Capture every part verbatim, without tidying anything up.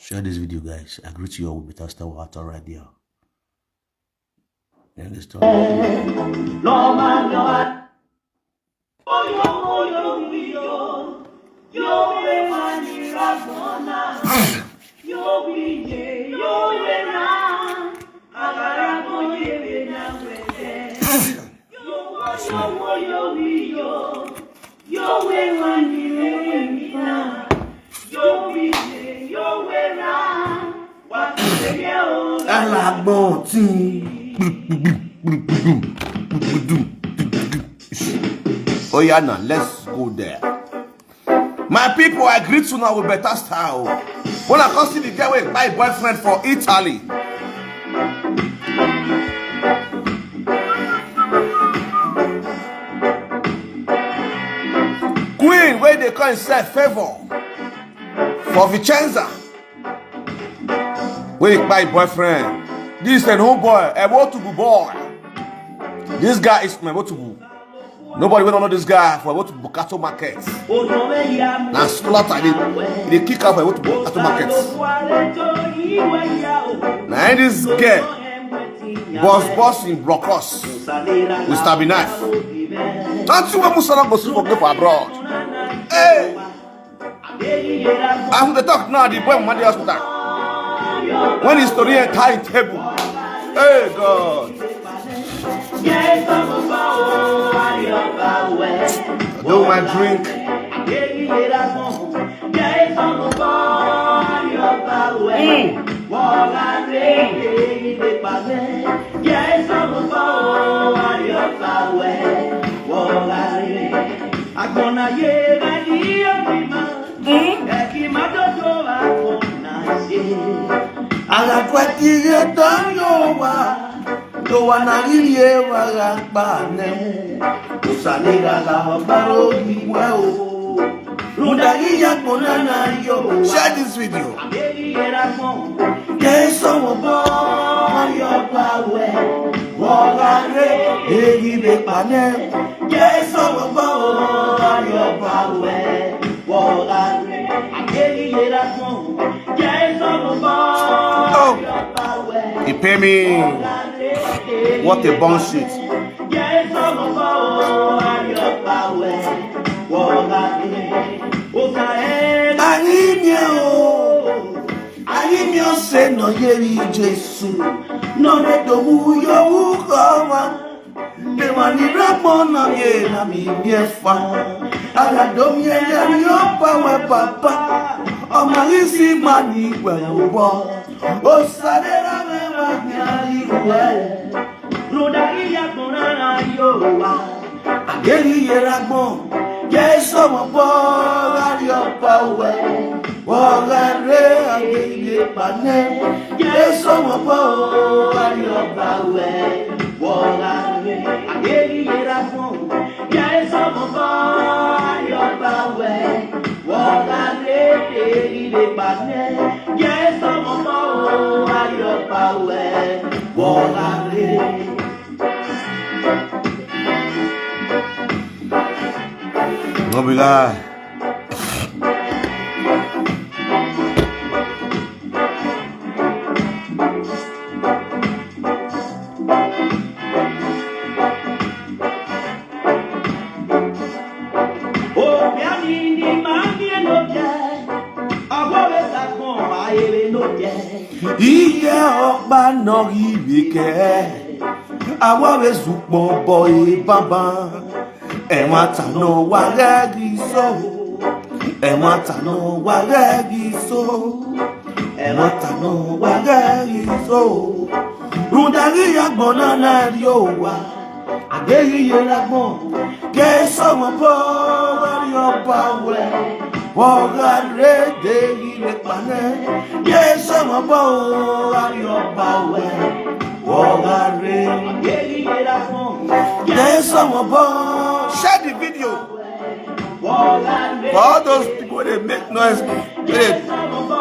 Share this video, guys. I greet you all with better star water right there. You understand? Alagbon team. Oh yeah, now let's go there. My people, I greet you now with better style. When I come see the girl wey kpai boyfriend for Italy. Queen wey dey call himself Favour for Vicenza. Wey kpai boyfriend. This is a new boy, a Wotubu boy. This guy is my Wotubu. Nobody wey don't know this guy for Wotubu Kato market. Na slaughter dey dey kick out for Wotubu Kato market. Na in this girl boss boss in brokos with stabby knife. Don't you want Musa go see for go for abroad? Hey! As we dey talk now, the boy mama dey hospital. When his story enter him table, hey God. Do my drink. Mm. Agbọ̀nà yé ra ní òbí ma. Mm. Ẹ̀kí má dòdò agbọ̀nà ṣe. Àràkọ́ ti yé tán yóò wá. Tó wà náà rí yé wà rà pa nẹ́. Kò sàlẹ̀ rárá ọba lórí wẹ́ o. Rúdà yíyá gbọ̀nà náà yóò wá. Share this video. Àbẹ̀rí yẹra gbọ̀n. Kẹ́ sọ̀rọ̀ bọ́ ayọ̀ bá wẹ̀. Wọ́n rà rẹ̀ èyí lè pa nẹ́. Kẹ́ sọ̀rọ̀ bọ́ ayọ̀ bá wẹ̀. Wọ́n rà rẹ̀ àbẹ̀rí yẹra gbọ̀n. Kẹ́ sọ̀rọ̀ bọ́ ayọ̀ bá wẹ̀. He pay me. What a bum shit. Anyị mie o, anyị mie ose nọ yeri Jesu, nọ n'edowu yowu kọwa, mgbe mani rakpọ nọ ye na mi mie fa, agadomi eya ni ọpa we papa, ọmarisi mani we ụgbọ, osadera we mani aliwe. Rudari ya gbọ̀nrán yóò wá. Àgérí yẹra gbọ̀n. Jésù ọmọ bọ́ rárí ọba wẹ̀. Wọ́n rà rẹ̀ àgérí panẹ́. Jésù ọmọ bọ́ rárí ọba wẹ̀. Wọ́n rà rẹ̀ àgérí yẹra gbọ̀n. Jésù ọmọ bọ́ rárí ọba wẹ̀. Wọ́n rà rẹ̀ èyí lè panẹ́. Jésù ọmọ bọ́ rárí ọba wẹ̀. Wọ́n rà rẹ̀. No be lie. Iye ọkpa nọ ibe ke. Awa we zukpọ bọ e baba. Ẹ̀wọ̀n àtànà wà rẹ́gí sọ. Ẹ̀wọ̀n àtànà wà rẹ́gí sọ. Ẹ̀wọ̀n àtànà wà rẹ́gí sọ. Rúdarí àgbọ̀n náà náà yóò wá. Àgbéyíyé lágbọ̀n. Kí ẹ sọ̀rọ̀ bọ́ wá rí ọba wẹ̀. Wọ́n rà rédè ilé panẹ́. Kí ẹ sọ̀rọ̀ bọ́ wá rí ọba wẹ̀. Wọ́n rà rè. Àgbéyíyé lágbọ̀n. Kí ẹ sọ̀rọ̀ bọ́. Share the video. For all those people wey dey make noise, wey dey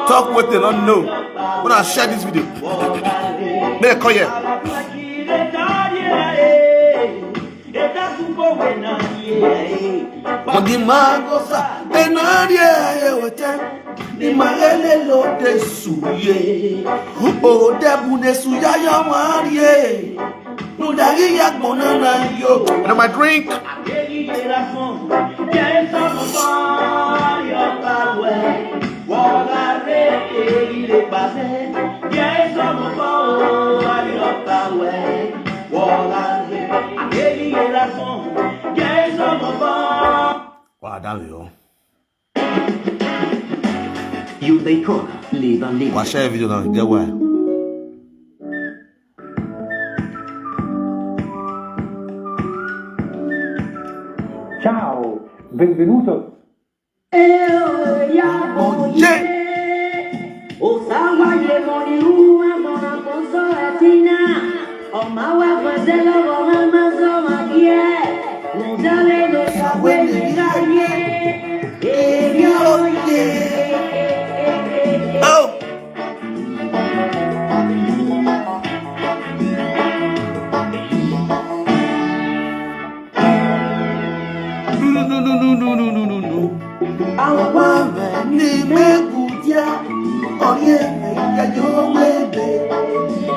talk wetin dem no know, una share this video. Make dem come here. Ọdịmma gosa, ị na-arị ahịa weta. Ni magele lo de suye. O de bune suya ya marie. No dagi ya gbona na yo. And my drink. Wa da yo. You dey corner, live and live. Wa share video now, get why. Ciao, benvenuto. Oye. Osawa ye moni uma mona koso etina. Omawa kwezelo goma maso makie. Mudale no sawe ne gaye. Ebi oye. Oh. Awa me ni me gudia, oye me ya yo me be.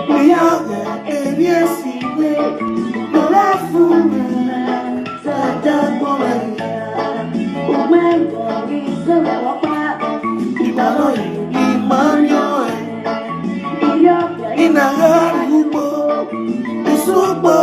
Mi ya me ebi esiwe, no la fu me, sa ja mo me ya. Ume mo ni se me wa pa, ibalo imanyo e. Ina ha ugbo, isugbo.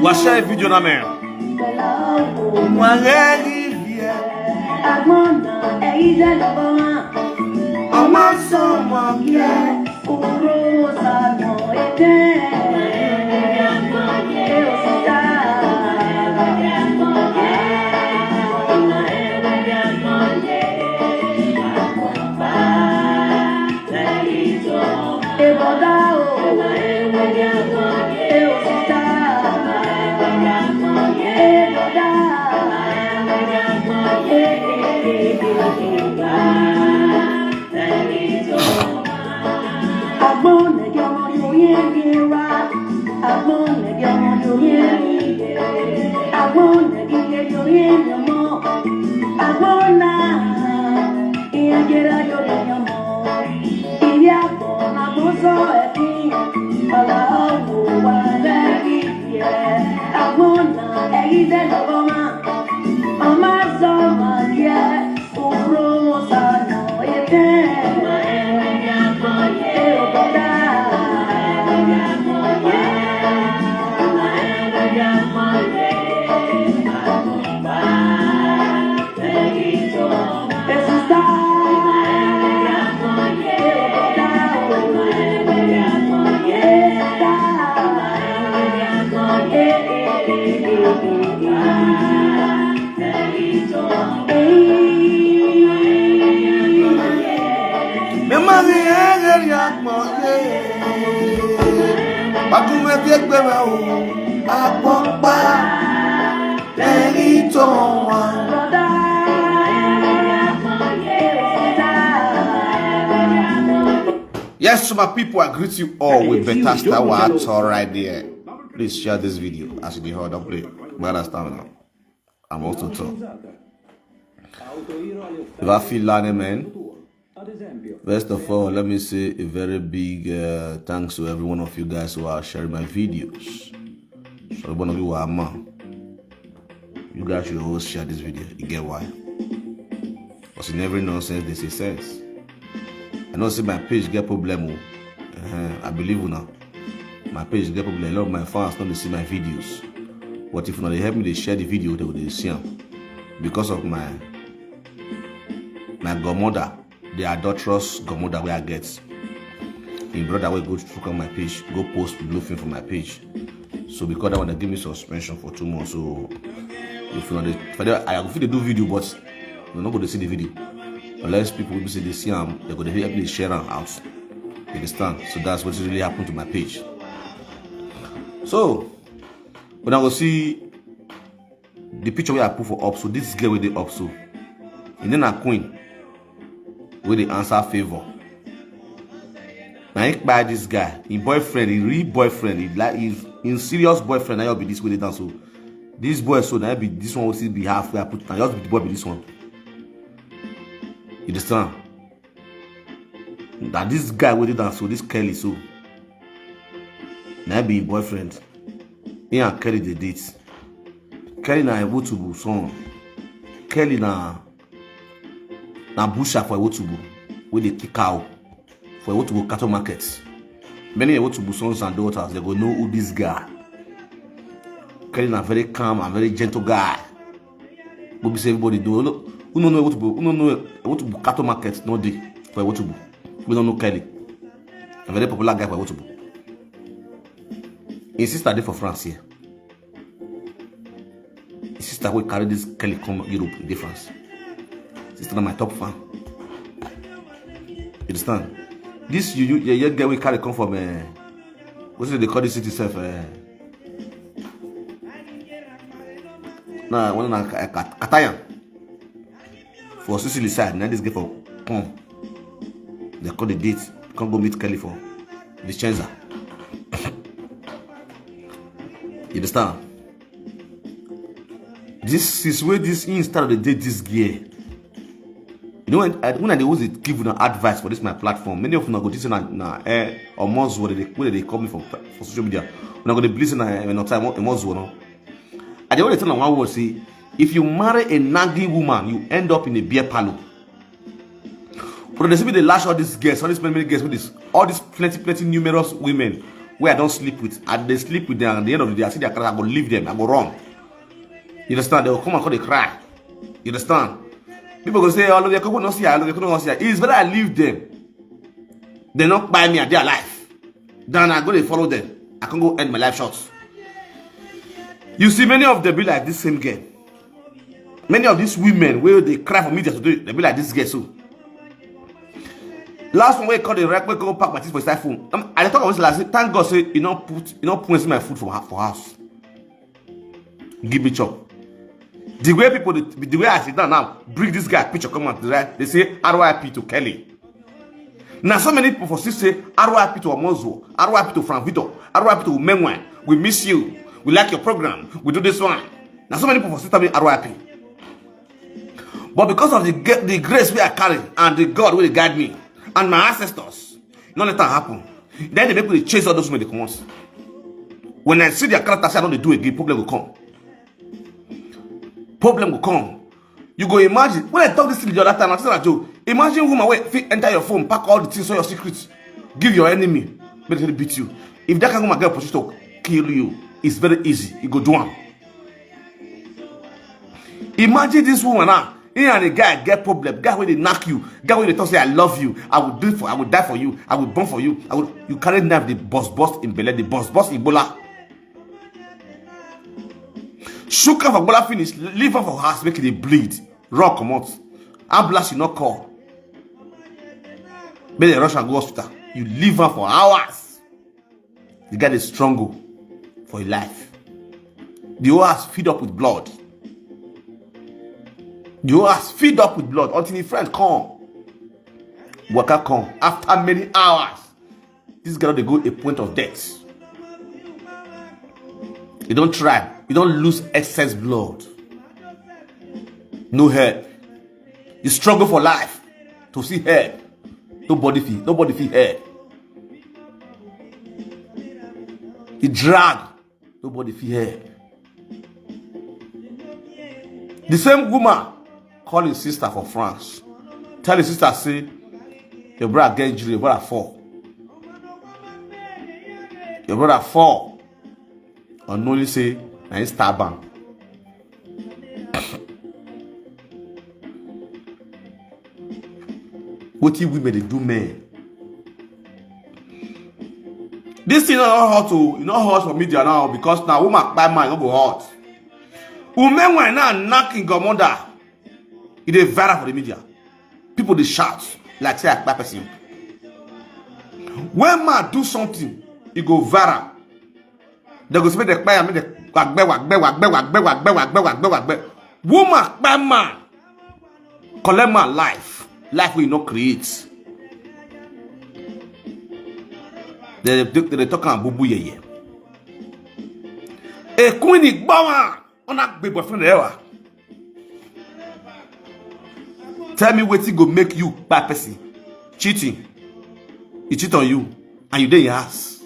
Wa share video na me. Wa ready. Ọmọ sọmọ yẹ. Mema ni egeri akpọ ye. Bakume fi egbe ma o. Akpọ pa. Eri to wa. Yes, so my people, I greet you all with better style. What's all right there? Please share this video as you heard of play. Better style now. I'm also tall. If I feel learning, man. First of all, let me say a very big uh, thanks to every one of you guys who are sharing my videos. So one of you are man. You guys should always share this video. You get why? Because in every nonsense, there's a sense. I know say my page get problem. Oh. Uh, I believe you now. My page get problem. A lot of my fans don't see my videos. But if you know they help me, they share the video, they will see them. Because of my my godmother, the adulterous godmother where I get. In brother will go to on my page, go post blue film for my page. So because that one they give me suspension for two months. So if you know the if I, I feel they do video, but you're not going to see the video. Unless people will say they see them, they're going to help me share them out. You understand? So that's what really happened to my page. So when I go see the picture where I put for up, so this girl with the up, so and then a queen with the answer favor. Now he buy this guy, his boyfriend, his real boyfriend, his like his in serious boyfriend. Now be this way they dance. So this boy, so now be this one will still be halfway. I put now just be the boy be this one. You understand? That this guy with the dance, so this Kelly, so now be his boyfriend. He and Kelly they date. Kelly na Ewotubu son. Kelly na na busha for Ewotubu. Where they kick out for Ewotubu cattle market. Many Ewotubu sons and daughters they go know who this guy. Kelly na very calm and very gentle guy. But be say everybody do. Who no know Ewotubu? Who no know Ewotubu cattle market? No day for Ewotubu. We don't know Kelly. A very popular guy for Ewotubu. His sister dey for France here. His sister will carry this Kelly come Europe in France. Sister na my top fan. You understand? This you you yeah, yeah, girl we carry come from uh, what is it they call this city self? Uh, nah, one na Katayan. For Sicily side, now this girl for come. They call the date, come go meet Kelly for Vicenza. You understand? This is where this in started the date this year. You know when I, when I always give an advice for this my platform, many of them go this na na eh or more what they what they call me for for social media. When I go to listen na eh, no time more more no. I dey always tell them one word say if you marry a nagging woman, you end up in a beer parlor. But they see me they lash all these girls, all these many, many girls with this, all these plenty, plenty numerous women where I don't sleep with. And they sleep with them, and at the end of the day, I see their car, I go leave them, I go run. You understand? They will come and call they cry. You understand? People go say, "Oh, look, they come not see, I look, they come not see." It's better I leave them. They not buy me, I dey alive. Then I go they follow them. I can go end my life short. You see, many of them be like this same girl. Many of these women where they cry for me today, they be like this girl so. Last one we call the rap, we go pack my things for his phone. Um, I talk about this last. Thank God say you don't put you don't put my food for for house. Give me chop. The way people the, the way I sit down now, bring this guy picture come out right. They say R I P to Kelly. Now so many people for still say R I P to Omozuo, R I P to Frank Victor, R I P to Menwe. We miss you. We like your program. We do this one. Now so many people for still tell me R I P. But because of the the grace we are carrying and the God will guide me and my ancestors, not let that happen. Then they make me chase all those men they come. When I see their character, I don't do again. Problem will come. Problem will come. You go imagine when I talk this thing the other time. I said that you imagine woman wey fit enter your phone, pack all the things, all your secrets, give your enemy, make dem beat you. If that kind of woman get opportunity to kill you, it's very easy. You go do am. Imagine this woman now. He and a guy get problem. Guy wey dey knack you. Guy wey dey talk say I love you. I will do it for. I will die for you. I will born for you. I will. You carry knife. The boss boss in belle. The boss boss in bola. Shook am for bola finish. Leave am for house make e dey bleed. Raw comot. Ambulance you no call. Make dem rush am go hospital. You leave am for hours. The guy dey struggle for him life. The whole house filled up with blood. The whole house filled up with blood until him friend come. Waka come after many hours. This girl dey go a point of death. You don try, you don lose excess blood. No help. You struggle for life to see help. Nobody fit, nobody fit help. You drag, nobody fit help. The same woman call his sister for France. Tell his sister, say, your brother get injury, your brother fall. Your brother fall. Unknowingly say, na him stab am. Wetin women dey do men? This thing no hot o, e no hot for media now because na woman kpai man, e no go hot. Women when now knocking Gomonda, e dey viral for the media. People dey shout like say I kpai person. When man do something, e go viral. Dem go say make dem kpai am, make dem wagbe, wagbe, wagbe, wagbe, wagbe, wagbe, wagbe, wagbe. Woman kpai man, collect man life, life wey e no create. Dem dey, dem dey talk am bubu yeye. A queen igbawa, una gbe boyfriend ewa. Tell me wetin go make you kpai person. Cheating. He cheat on you and you dey in your house.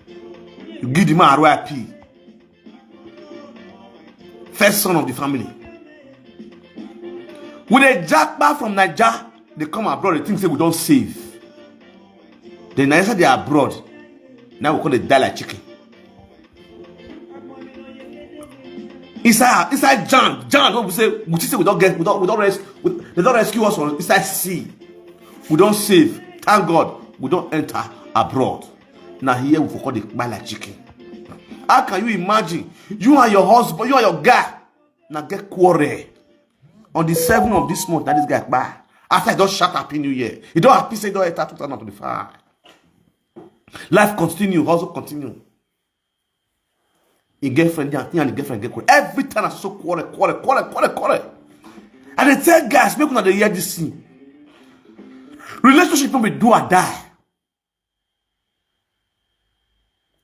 You give the man R I P. First son of the family. We dey japa from Naija, dey come abroad, dey think say we don save. Then na inside the abroad, now we come dey die like chicken. Inside, inside Jan, Jan, when we say, we think say we don get, we don, we don res-, we, they don rescue us from inside sea. We don save. Thank God, we don enter abroad. Na here we for come dey kpai like chicken. How can you imagine? You and your husband, you and your guy, na get quarrel. On the seventh of this month, na this guy kpai. After he don shout Happy New Year, he don happy say he don enter two thousand twenty-five. Life continue, hustle continue. Him girlfriend, him and him girlfriend get quarrel. Every time I so quarrel, quarrel, quarrel, quarrel, quarrel. And I dey tell guys, make una dey hear this thing. Relationship no be do or die.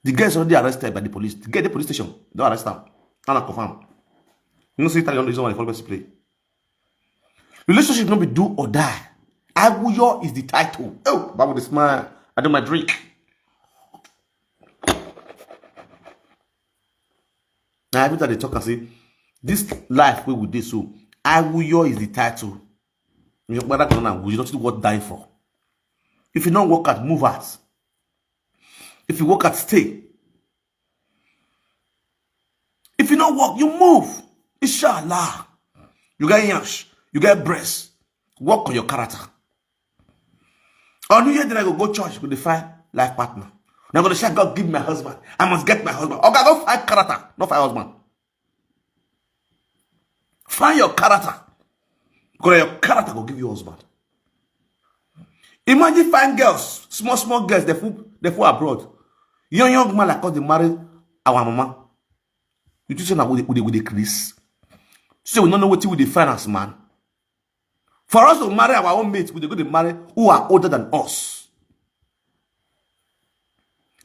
The girl is already arrested by the police. The girl dey police station, don arrest am. And I confirm. You know say Italian is one of the police play. Relationship no be do or die. Awuyo is the title. Oh, Bible dey smile. I do my drink. Now every time they talk and say, this life wey we dey so, Awuyo is the title. You know, that one, you don't know what die for. If you don't work at, move out. If you work at, stay. If you don't work, you move. Inshallah. You get yansh, you get breast. Work on your character. On New Year, then I go go church, go dey find life partner. Now I go dey shout, God give me a husband. I must get my husband. Okay, go find character, not find husband. Find your character. Because your character go give you husband. Imagine fine girls, small, small girls, they full, they full abroad. Young, young man like us, they marry our mama. You think say na we dey, we dey, we dey craze? So we no know wetin we dey find as man. For us to marry our own mates, we dey go dey marry who are older than us.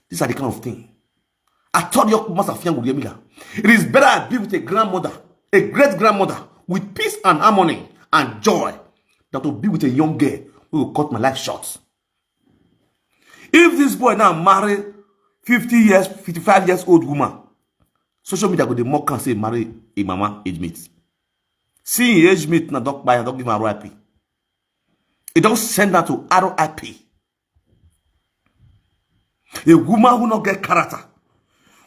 These are the kind of thing. I told you, Master Fiang Yemila, it is better I be with a grandmother, a great grandmother, with peace and harmony and joy, than to be with a young girl who will cut my life short. If this boy now marry fifty years, fifty-five years old woman, social media go dey mock am say marry a mama age mate. See him age mate na don kpai, don give am R I P. He don send am to R I P. A woman who no get character,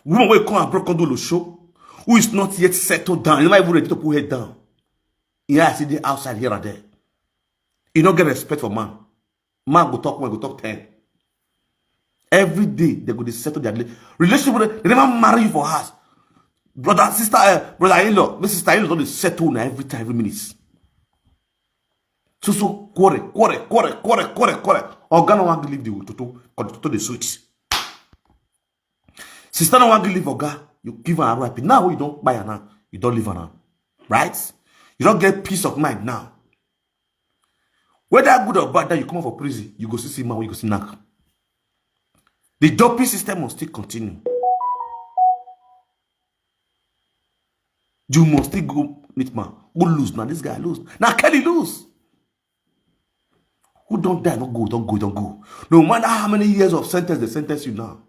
woman wey come abroad come do losho, who is not yet settled down, never even ready to put head down. Yeah, I see the outside here and there. You no get respect for man. Man go talk one, go talk ten. Every day they go dey settle their rela-, relationship. They never marry you for house. Brother, sister, uh, brother-in-law, my sister-in-law don dey settle na every time, every minute. So so quarrel, quarrel, quarrel, quarrel, quarrel, quarrel. Oga no wan leave the toto, 'cause the toto dey sweet. Sister no wan leave oga, you give her R I P. Now wey you don kpai her now, you don leave her now, right? You don get peace of mind now. Whether good or bad, now you come out for prison, you go still see man wey you go still knack. The doping system must still continue. You must still go meet man. Who lose? Now this guy lose. Now Kelly lose. Who don die, no go, don go, don go. No matter how many years of sentence they sentence you now,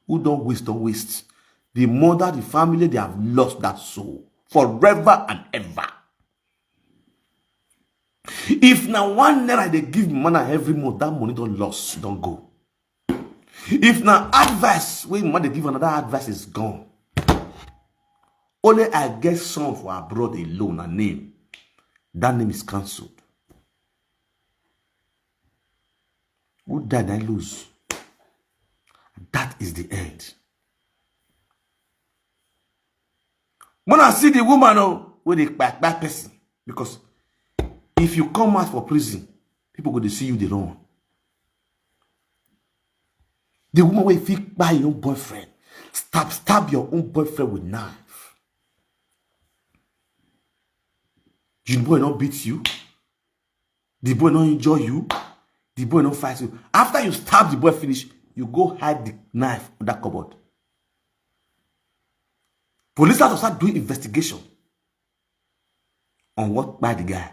who don waste, don waste. The mother, the family, they have lost that soul forever and ever. If na one naira they give man every month, that money don lost, don go. If na advice wey man dey give, another advice is gone. Only I get son for abroad alone, a name. That name is cancelled. Who died, I lose. That is the end. When I see the woman, oh, wey dey kpai kpai person, because if you come out for prison, people go dey see you dey run. The woman wey fit kpai your own boyfriend, stab stab your own boyfriend with knife. You boy no beat you. The boy no injure you. The boy no fight you. After you stab the boy finish, you go hide the knife under cupboard. Police have to start doing investigation on what kpai the guy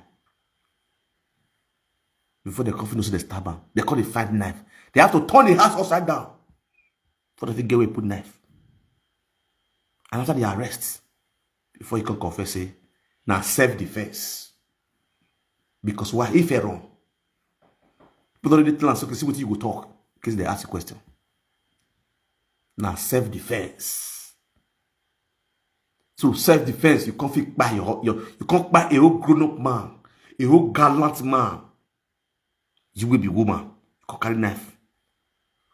before they come fit know say they stab am. They come dey find knife. They have to turn the house upside down before they fit get where put knife. And after the arrest, before you come confess say na self defense. Because why? If you run, people already plan, so you see what you go talk in case they ask you question. Na self defense. So self defense, you come fit kpai your, your, you come kpai a whole grown up man, a whole gallant man. You will be woman, you come carry knife.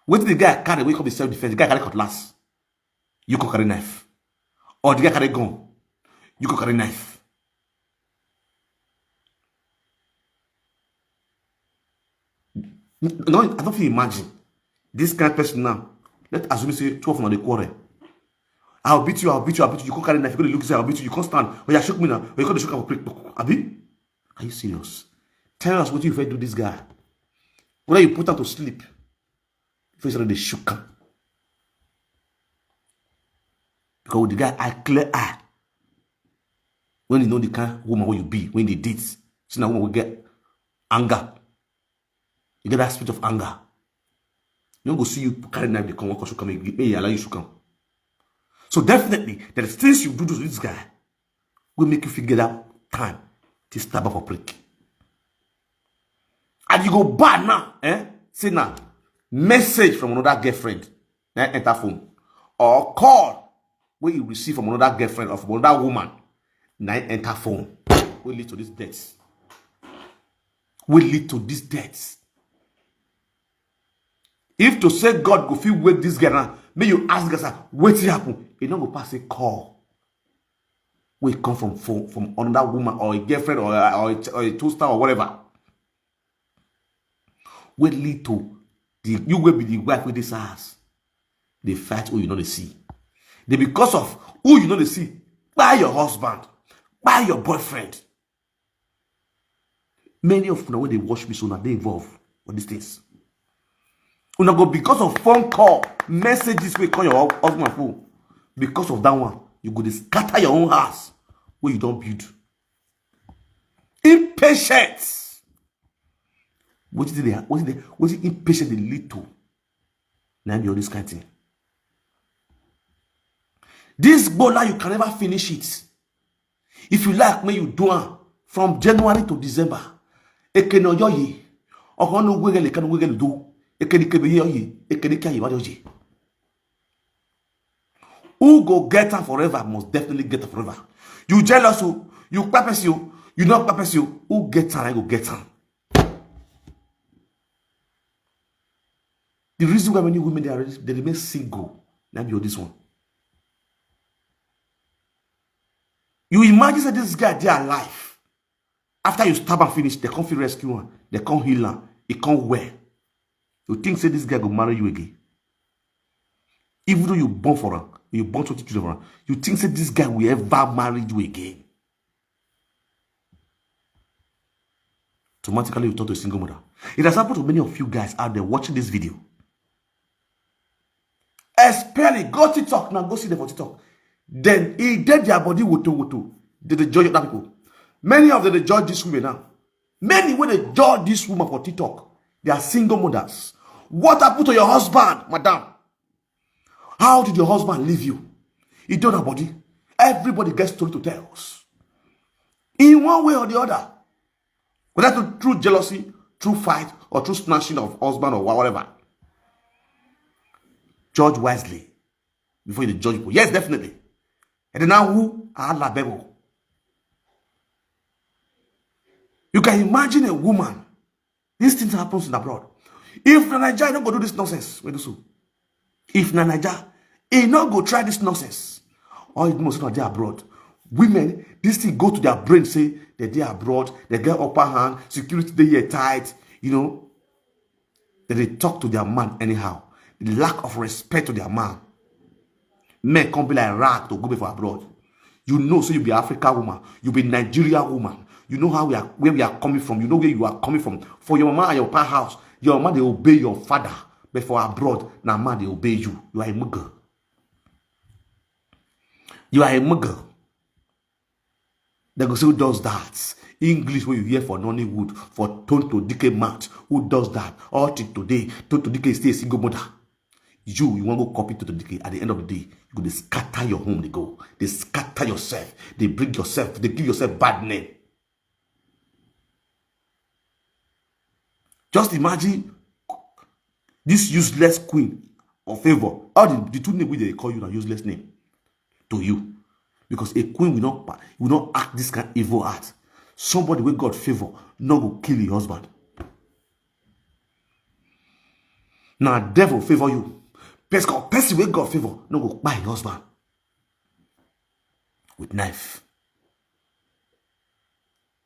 Wetin the guy carry wey come be self defense? The guy carry cutlass, you come carry knife. Or the guy carry gun, you come carry knife. No, I don't feel imagine this kind of person now. Let's assume say two of una dey quarrel. I'll beat you, I'll beat you, I'll beat you. You come carry knife, you go dey look say I'll beat you, you come stand. Oh yeah, shook me now. Or you come dey shook am for prick. Abi? Are you serious? Tell us what you fit do this guy. Whether you put am to sleep, face already shook am. Because with the guy, I clear eye. When you know the kind woman wey you be, when they date, see na woman wey get anger. You get that spirit of anger. You no go see you carry knife dey come, one come shook am, make e allow you shook am. So definitely, there is things you do to this guy wey make you fit get that time to stab am for prick. And you go bad now, eh? Say na message from another girlfriend na enter phone, or call wey you receive from another girlfriend or from another woman na enter phone, wey lead to this death. Wey lead to this death. If to say God go fit wake this girl now, make you ask God, sir, wetin happen? E no go pass a call wey come from phone, from another woman or a girlfriend or a, or a, or a toaster or whatever. Wey lead to the, you wey be the wife wey dey SARS. They fight who you no dey see. They, because of who you no dey see, kpai your husband, kpai your boyfriend. Many of una wey dey watch me so, una dey involved for these things. Una go, because of phone call, messages wey call your hu-, husband phone. Because of that one, you go dey scatter your own house wey you don build. Impatience. Wetin dey, wetin dey, wetin impatience dey lead to? Na be all this kind thing. This gbola, you can never finish it. If you like, make you do am from January to December. Ekene oyoye, ọkọ nu wegele kanu wegele do. Ekene kebe yoye, ekene kya yiwa yoye. Who go get am forever must definitely get am forever. You jealous o, you kpai person o, you no kpai person o. Who get am, I go get am. The reason why many women they are, they remain single, na be all this one. You imagine say this guy dey alive, After you stab am finish, they come fit rescue am, they come heal am, e come well. You think say this guy go marry you again? Even though you born for am, you born twenty children for am, you think say this guy will ever marry you again? Automatically, you turn to a single mother. It has happened to many of you guys out there watching this video. Especially go TikTok now, go see them for TikTok. Then e dey their body woto woto. They dey judge other people. Many of them dey judge this woman now. Many wey dey judge this woman for TikTok, they are single mothers. What happened to your husband, madam? How did your husband leave you? He dey on her body. Everybody gets story to tell us. In one way or the other. Whether through, through jealousy, through fight, or through snatching of husband or wha-, whatever. Judge wisely before you judge people. Yes, definitely. And then now who are labebo? You can imagine a woman. These things happens in abroad. If na Naija, e no go do this nonsense wey do so. If na Naija, e no go try this nonsense. All you must know dey abroad. Women, this thing go to their brain, say they dey abroad, they get upper hand, security dey here tight, you know. They dey talk to their man anyhow. The lack of respect to their man. Men come be like rag to go be for abroad. You know, so you be African woman, you be Nigeria woman. You know how we are, where we are coming from. You know where you are coming from. For your mama and your pa house, your mama dey obey your father, but for abroad, na man dey obey you. You are a muga. You are a muga. They go say, "Who does that?" English wey you hear for Nollywood, for Tonto Dike mouth. Who does that? All till today, Tonto Dike is still a single mother. You, you wan go copy Tonto Dike. At the end of the day, you go dey scatter your home, dey go. Dey scatter yourself. Dey bring yourself. Dey give yourself bad name. Just imagine this useless queen of favor. All the, the two names wey they call you na useless name to you. Because a queen will not pa-, will not act this kind evil act. Somebody wey God favor no go kill your husband. Na devil favor you. Person, person wey God favor no go kpai your husband with knife.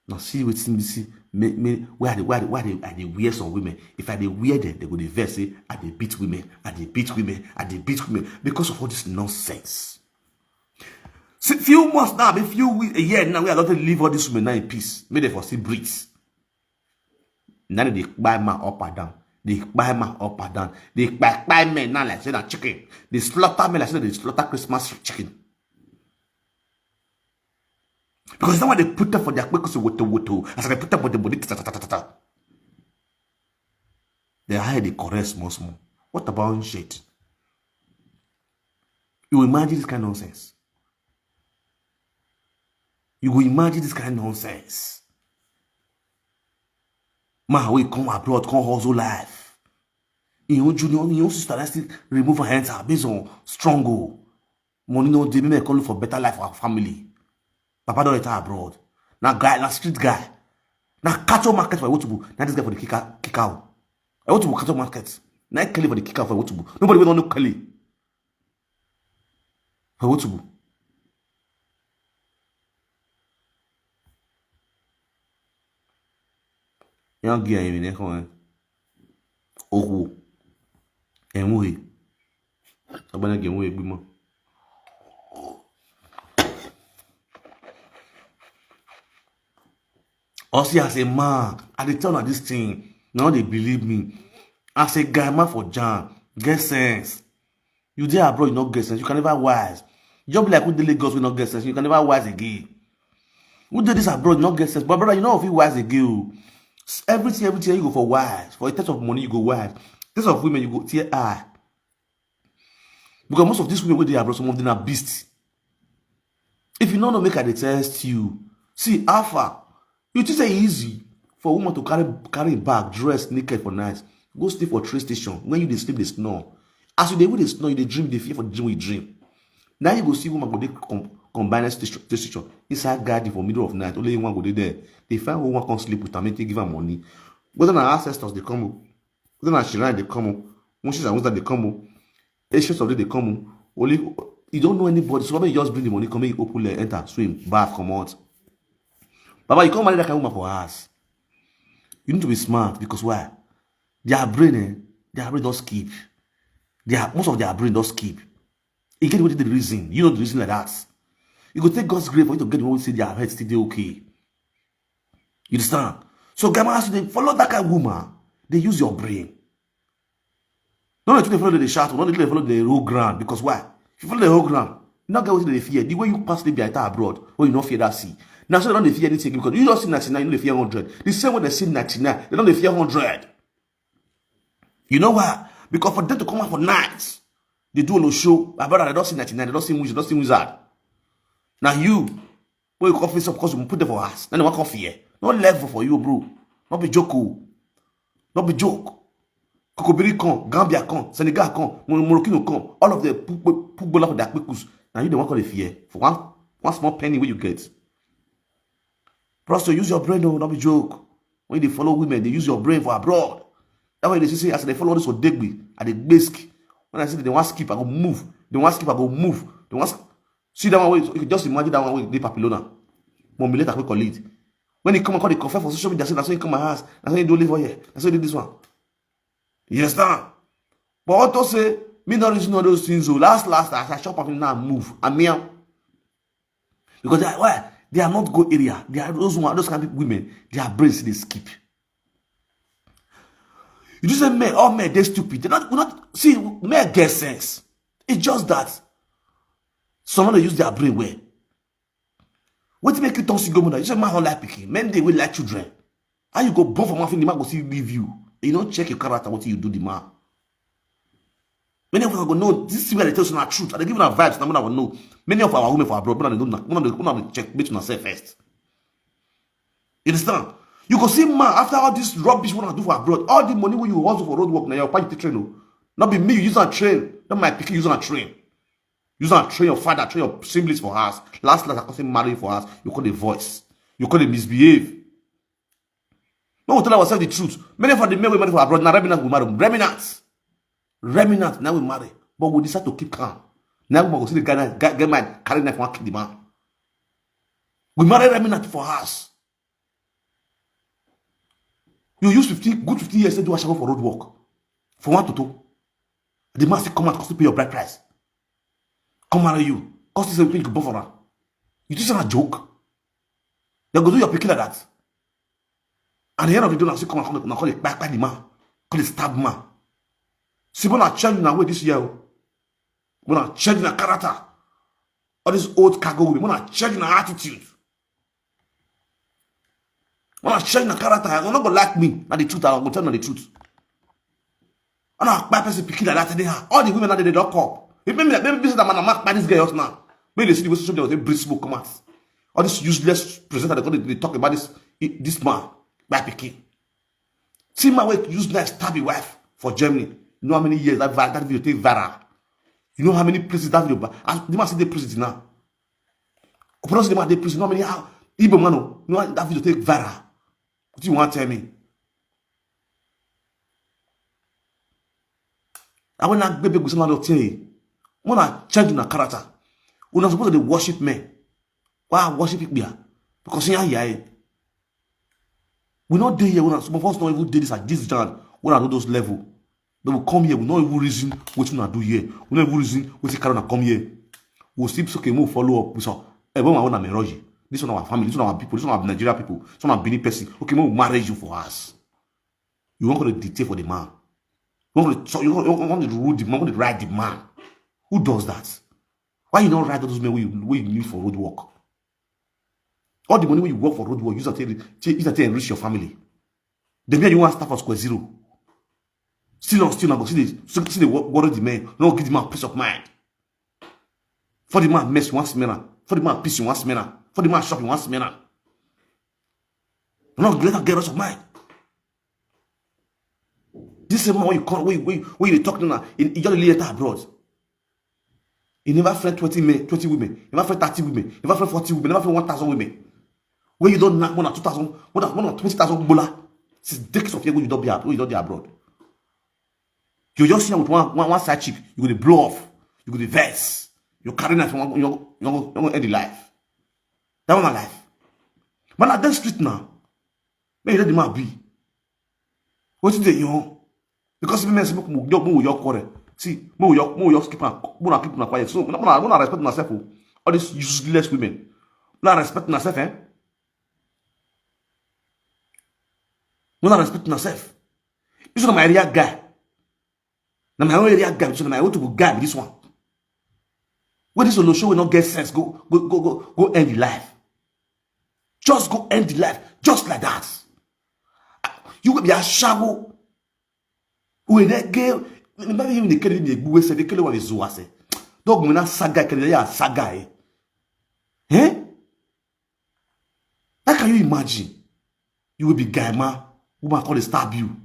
Now see wetin be see me, me, why I dey, why I dey, why I dey, I dey wear some women. If I dey wear them, they go dey vex say I dey beat women, I dey beat women, I dey beat women because of all this nonsense. See, few months now, a few weeks, a year now, wey I don take leave all these women now in peace. Make dem for still breathe. Now they dey kpai man up and down. They kpai man up and down. They kpai, kpai men now like say na chicken. They slaughter men like say they slaughter Christmas chicken. Because that one they put them for their quick woto woto. As they put them for the body, ta, ta, ta, ta, ta. Their eye dey correct small small. What about shit? You imagine this kind of nonsense? You go imagine this kind of nonsense? Man wey come abroad, come hustle life. Im own junior, im own sister, na still remove her enter based on struggle. Money no dey, make dem come look for better life for her family. Papa don retire abroad. Na guy, na street guy. Na cattle market for Ewotubu. Na this guy for the kick out, kick out. Ewotubu cattle market. Na Kelly for the kick out for Ewotubu. Nobody wey don know Kelly for Ewotubu. Young girl, you know, come on. Oh, and we. Abana game we be more. Osi, as a man, I dey tell una this thing. Now they believe me. As a guy man for Jan, get sense. You dey abroad, you no get sense. You can never wise. You just be like who dey Lagos, we no get sense. You can never wise again. Who dey this abroad, you no get sense. But brother, you know if you wise again, oh. S-, everything, everything you go for wise. For in terms of money, you go wise. In terms of women, you go tear eye. Because most of these women wey dey abroad, some of them are beasts. If you no know, make I dey test you. See, Alpha, you think say e easy for woman to carry, carry im bag, dress naked for night, go sleep for train station? When you dey sleep, dey snore. As you dey, wey dey snore, you dey dream, dey fear for the dream wey you dream. Now you go see woman go dey com-, combined station, train station, inside garden for middle of night. Only one go dey there. Dey find woman come sleep with am, make e give am money. Whether na ancestors dey come o, whether na shrine dey come o, witches and wizards dey come o, ancient of days dey come o. Only you don't know anybody, so why you just bring the money, come, make you open leg, enter, swim, bath, comot. Baba, you come marry that kind of woman for us. You need to be smart, because why? Their brain, eh? Their brain don skip. Their, most of their brain don skip. You get what the reason? You know the reason like that. You go take God's grace for you to get the one wey say their head still dey okay. You understand? So, Gama, as you dey follow that kind of woman, dey use your brain. No, no, dey follow, dey shout. No, dey follow the whole ground. Because why? If you follow the whole ground, you no get wetin dey fear. The way you pass dey be enter abroad, wey you no fear that sea. Now, so they no dey fear anything again, because you don see ninety-nine, you no dey fear hundred. The same way they see ninety-nine, they no dey fear hundred. You know why? Because for them to come out for night, they do a show. My brother, they don't see ninety-nine, they don't see wizard, they don't see wizard. Now you, when you come face up, because you put them for us, then they want come fear. No level for you, bro. No be joke, oh. No be joke. Kokobiri come, Gambia come, Senegal come, Mor-, Morocco come. All of them put, put, put bola for their kpekus. Now you dey wan come dey fear for one, one small penny wey you get. Bros, to use your brain, no, no be joke. When you dey follow women, dey use your brain for abroad. That's why you dey see say, as I dey follow this Odegbe, I dey gbesk. When I see that they wan skip, I go move. They wan skip, I go move. They wan sk-, see that one wey, you just imagine that one wey dey Papilona. Mommy later quick collect. When he come and call the confirm for social media, say, "Na so he come my house, na so he do live for here, na so he do this one." You understand? But Otto say, me not reason all those things. So last, last, as I chop up now, move. I mean, because they are, why? They are not go area. They are those one, those kind of women. Their brains, they skip. You just say men, all men, they stupid. They not, we not see, men get sense. It's just that some of them use their brain well. Wetin make you turn single mother? You say man don't like pikin. Men dey wey like children. How you go born for man, the man go still leave you? You don't check your character, what you do the man. Many of us go know this thing wey I dey tell you na truth. I dey give una vibes, na una go know. Many of our women for abroad, una dey know, una dey, una dey check, make una self first. You understand? You go see man after all this rubbish wey una do for abroad, all the money wey you hustle for road work, na your papa you take train o. No be me you use and train. Not my pikin use and train. Use and train your father, train your siblings for house. Last, last, I come say marry you for house. You call the voice. You call the misbehave. No, we tell ourselves the truth. Many of the men we marry for abroad, na remnant we marry. Remnant. Remnant, now we marry. But we decide to keep calm. Now we go see the guy, guy, get mad, carry knife, wan kill the man. We marry remnant for house. You use fifty, good fifty years to do ashawo for road work. For one to two. The man still come out, come still pay your bride price. Come marry you. Come still say you go born for am. You think say na joke? They go do your pikin like that. And the end of the day, now still come and call, now call it back, back the man. Call it stab man. See, when I change na way this year, oh. When I change na character. All this old cargo women, when I change na attitude. When I change na character, I no go like me. Na the truth, I go tell na the truth. And I buy person pikin like that anyhow. All the women that they don't call. If maybe, maybe this is the man, I'm not buy this girl else now. Maybe they see the way social media, they breathe smoke come out. All this useless presenter, they, they talk about this, this man, buy pikin. See my way use knife stab his wife for Germany. You know how many years that vi-, that video take viral? You know how many places that video ba-, and the man still dey prison now. Opposite the man dey prison. How many, how, Igbo man, oh, you know how that video take viral? What you want to tell me? I want to be big with someone to tell you. When I change una character, una suppose to dey worship me. Why I worship people here? Because here, here, we not dey here. When some of us not even dey this at this time. When I do those level, they will come here. We not even reason what we do here. We not even reason what the corona come here. We still say, okay, move, follow up. We saw, hey, when I want to marry, this one our family, this one our people, this one our Nigeria people, this one our Benin person. Okay, move marry you for us. You want to dictate for the man. You want to, so you want, you want to rule the man, want to ride the man. Who does that? Why you don't ride all those men wey you, wey you need for road work? All the money wey you work for road work, use am take, take, use am take enrich your family. The men you want start for square zero. Still on, still on, go see the, see, see the wo-, worry the men. No give the man peace of mind. For the man mess, you want smell am. For the man piss, you want smell am. For the man shop, you want smell am. No let am get rest of mind. This same man wey you call, wey, wey, wey you dey talk to now, he, he just dey enter abroad. He never friend twenty men, twenty women. He never friend thirty women. He never friend forty women. Never friend one thousand women. When you don't knack more than two thousand, more than, more than twenty thousand bola, since decades of years when you don't be ab-, when you don't be abroad. You just here with one, one, one side chick, you go dey blow off, you go dey vex, you carry knife, you wan, you wan, you wan, you wan end the life. That one na life. Man, I dey street now. Make you let the man be. Wetin dey your own? Because if men say make we just, make we just quarrel. See, make we just, make we just keep am, make una keep una quiet. So, una, una, una respect una self o. All these useless women. Una respect una self, eh? Una respect una self. This one na my area guy. Na my own area guy, this one na my own people guy be this one. Wey this Olosho wey no get sense, go, go, go, go, go end the life. Just go end the life, just like that. You go be ashawo. We dey get, maybe even the kelly, the egbu wey say, the kelly wey be zuwa say. Dog, we na saga, kelly, ya saga, eh? Eh? How can you imagine? You will be guy, man. Woman come dey stab you.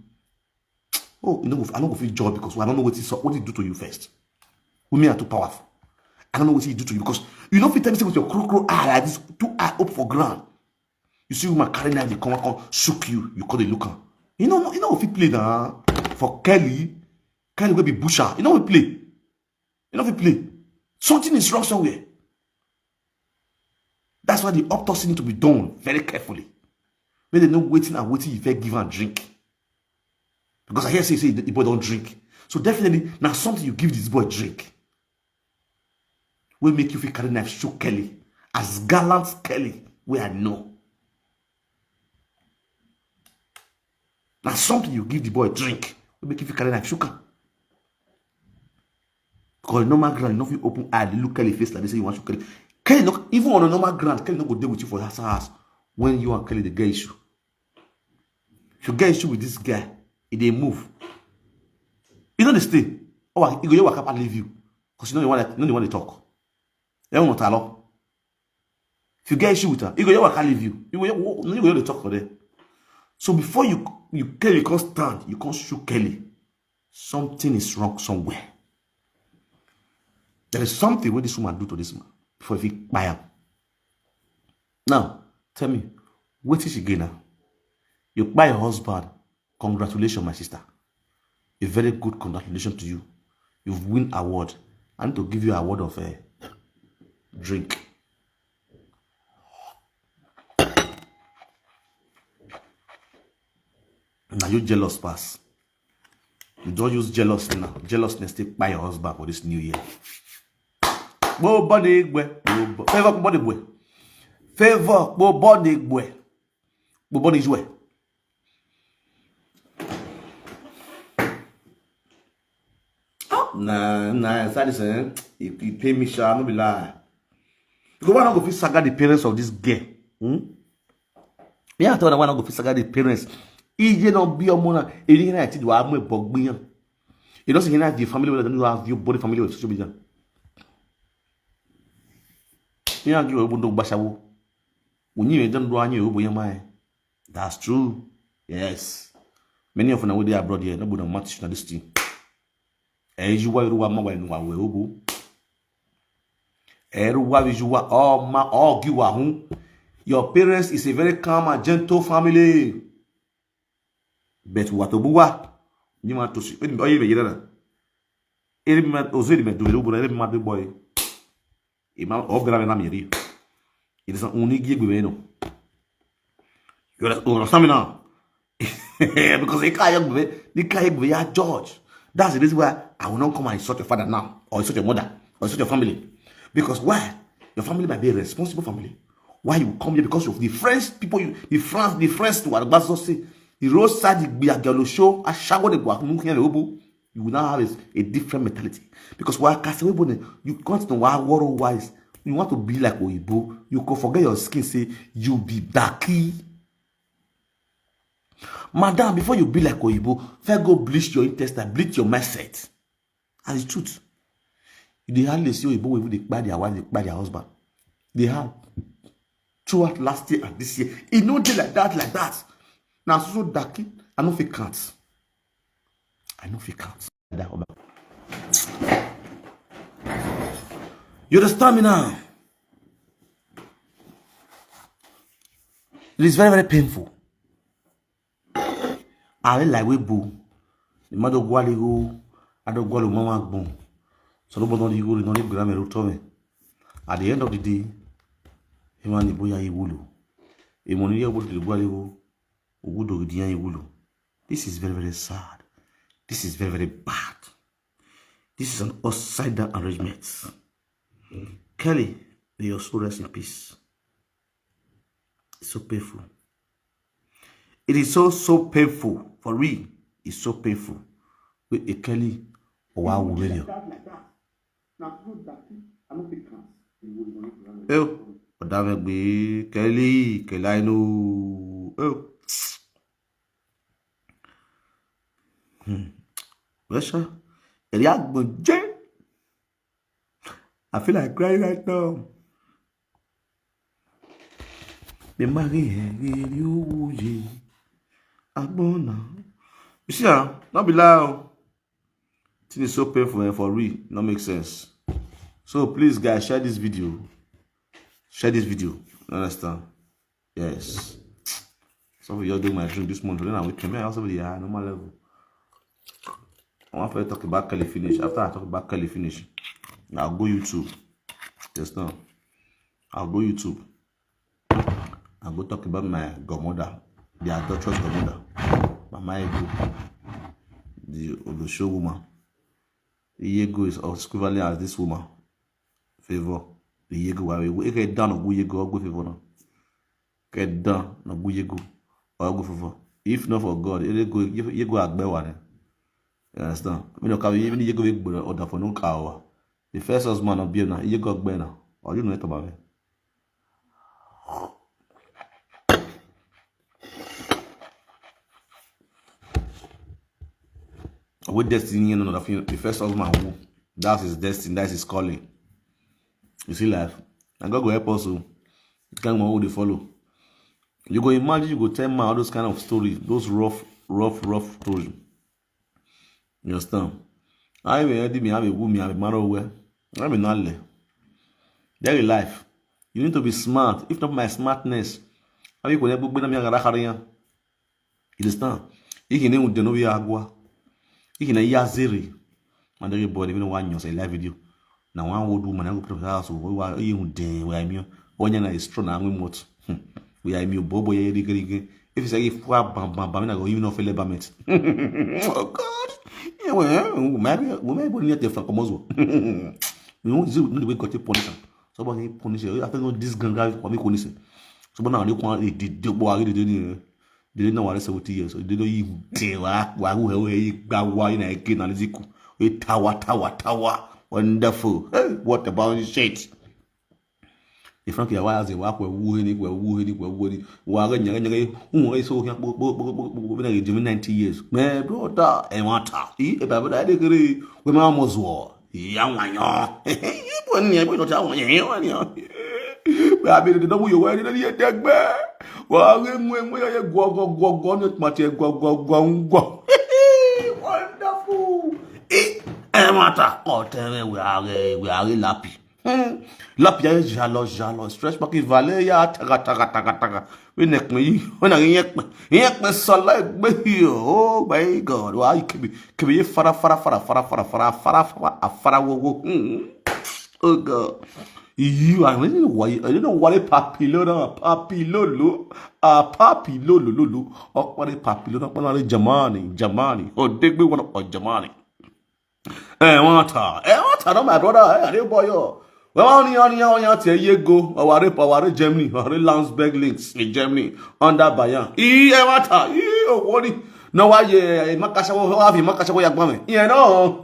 Oh, you know, I no go fit judge because I don't know what he saw, what he do to you first. Women are too powerful. I don't know what he do to you because you no fit tell me say with your crow crow eye like this, two eye up for ground. You see woman carry knife, they come, come shook you. You call the look am. You know, you know if you play now for Kelly, Kelly will be butcher. You know we play. You know if you play. Something is wrong somewhere. That's why the autopsy need to be done very carefully. Make they know wetin and wetin you fit give and drink. Because I hear say, say the boy don't drink. So definitely, now something you give this boy drink. Will make you feel carry knife shoot Kelly. As gallant Kelly, where I know. Now something you give the boy drink. Will make you feel carry knife shoot am. Because normal ground, you no fit open eye, dey look Kelly face like this, say you want to Kelly. Kelly no, even on a normal ground, Kelly no go dey with you for house house when you and Kelly dey get issue. If you get issue with this guy, e dey move. You no dey stay. Oh, he go your waka leave you. Because you know you want, you know you want to talk. You want to talk. If you get issue with her, you go your waka leave you. You go your, you go your talk for there. So before you, you Kelly come stand, you come shoot Kelly. Something is wrong somewhere. There is something wey this woman do to this man before he buy am. Now, tell me, wetin she gain now? You buy your husband. Congratulations, my sister. A very good congratulations to you. You've win award. I need to give you award of a drink. Now you jealous pass. You don't use jealousy now. Jealousness take buy your husband for this new year. Gbogbo ni igwe, gbogbo. Favor gbogbo ni igwe. Favor gbogbo ni igwe. Gbogbo ni igwe. Ah, na, na, sad is, eh? It, it pay me sha, no be lie. Because why not go fit saga the parents of this girl? Hmm? Yeah, I tell you why not go fit saga the parents. Ije no be your mona. Iri na ti do amu e bogbiyan. You don't see na the family wey dem have your body family with social media. Yeah, give a window bashawo. When you don't do any obo yamai. That's true. Yes. Many of them wey dey abroad here, no go match na this thing. Eh, you wa, you wa, ma wa, you wa, we obo. Eh, you wa, you wa, oh, ma, oh, you wa, hmm. Your parents is a very calm and gentle family. But what obo wa? You want to see? Oh, you be here. Eri ma, ozo eri ma do, eri ma do boy. Ima, o bera na miri. It is only give me no. You understand me now? Because they can't give me, they can't give me a judge. That's the reason why I will not come and insult your father now, or insult your mother, or insult your family. Because why? Your family might be a responsible family. Why you come here? Because of the friends, people, you, the friends, the friends to Aragbazo say, the roadside, the Biagelo show, Ashago, the Guakumu, here, Obu, you will now have a, a different mentality. Because why? Because you want to know why, world wise, you want to be like Oyibo, you go forget your skin, say, you be Baki. Madam, before you be like Oyibo, first go bleach your intestine, bleach your mindset. And the truth, you dey hardly see Oyibo wey even dey kpai their wife, dey kpai their husband. They have. Throughout last year and this year, e no dey like that, like that. Na so so daki, I no fit count. I no fit count. You understand me now? It is very, very painful. Are like we boo. The mother gwali go, I don't gwali mama gbon. So nobody don't go, don't grab me, tell me. At the end of the day, he want the boy he will. Emoni ya wudu gwaliwo. Wudu diyan wudu. This is very, very sad. This is very, very bad. This is an upside down arrangement. Kelly, may your soul rest in peace. It's so painful. It is so, so painful. For real, it's so painful. Wait, a Kelly, oh, wow, William. Ew, ọ̀dà mẹ́gbẹ́ Kelly, Kelly, I know. Ew. Hmm. Well, sir, ẹ̀rí àgbọ̀njẹ́. I feel like crying right now. The money, you, you, you, you. Agbona. You see, ah, not be loud. Thing is so painful and for real, not make sense. So please, guys, share this video. Share this video. You understand? Yes. Some of y'all do my drink this morning. Then I wake me. I also be the high normal level. I want to talk about Kelly finish. After I talk about Kelly finish, I'll go YouTube. Just now, I'll go YouTube. I'll go talk about my godmother, the adulterous godmother, Mama Ego, the Olosho woman. Iyego is as equivalent as this woman. Favor. Iyego wa we ke dan ogu Iyego ogbe favor na. Ke dan ogu Iyego ogbe favor. If not for God, Iyego Iyego agbe wa ne. You understand? Me no ka we even Iyego we gbo order for no ka wa. The first husband of Biona, Iyego agbe na. Or you know it about me? With destiny, you know, the first husband who, that's his destiny, that's his calling. You see life, and God go help us. So, you can't go dey follow. You go imagine, you go tell man all those kind of stories, those rough, rough, rough stories. You understand? I will ready me, I will woo me, I will marrow where. I will not lay. There is life. You need to be smart. If not my smartness, I will go there, but I'm not gonna You understand? Ihe na enwude n'obi ya agwa. Ihe na ya ziri. Ma dege body, mi no wan nyose live video. Na one old woman, I go put her house, we wa ihe enwude, we are immune. Onye na is strong, na we mot. We are immune, bobo ya rige rige. If you say if wa bam bam bam, na go even no feel bam it. Oh God. Yeah, well, we might be, we might be near the fuck almost. You know, this is the way God punish am. Somebody punish you. I think this gang guy for me punish him. Somebody now they want the the boy, the the Dede na ware seventy years. Dede no yi te wa wa hu he he gba wa ina eke na liziku. E tawa tawa tawa. Wonderful. Hey, what about shit? If Frankie wa ze wa kwe wu he ni kwe wu he ni kwe wu ni. Wa ga nya nya hu he so kya bo bo bo bo bo bo na Jimmy ninety years. Me brother, e wa ta. I e ba ba da de kere. We ma mo zo. Ya wa yo. Ibo ni ebo no ta won yen wa ni o. Ba bi de do yo wa ni ni e degbe. Wa re mu mu ya ye gwo gwo gwo gwo ni ma ti e gwo gwo gwo gwo. Wonderful. E e mata o te me we are we are lappy. Hmm. Lappy ya jalo jalo stretch back vale ya taga taga taga taga. We nek me yi. We na yen pe. Yen pe sala gbe yo. Oh my God. Wa yi kebi kebi ye fara fara fara fara fara fara fara fara afara wo wo. Hmm. Oh God. You are really why I don't know what a papilona papilolo a papilolo lolo. Okpari papilona okpari Germany Germany odegbe one of Germany. Eh, wanta. Eh, wanta, no, my brother. Eh, are boy yo. Well, only only only at Yego, our rape, our Germany, our Landsberg links in Germany under Bayern. E eh, wanta. E oh, what? No, why ye makasha wo have makasha wo yagbame. You know.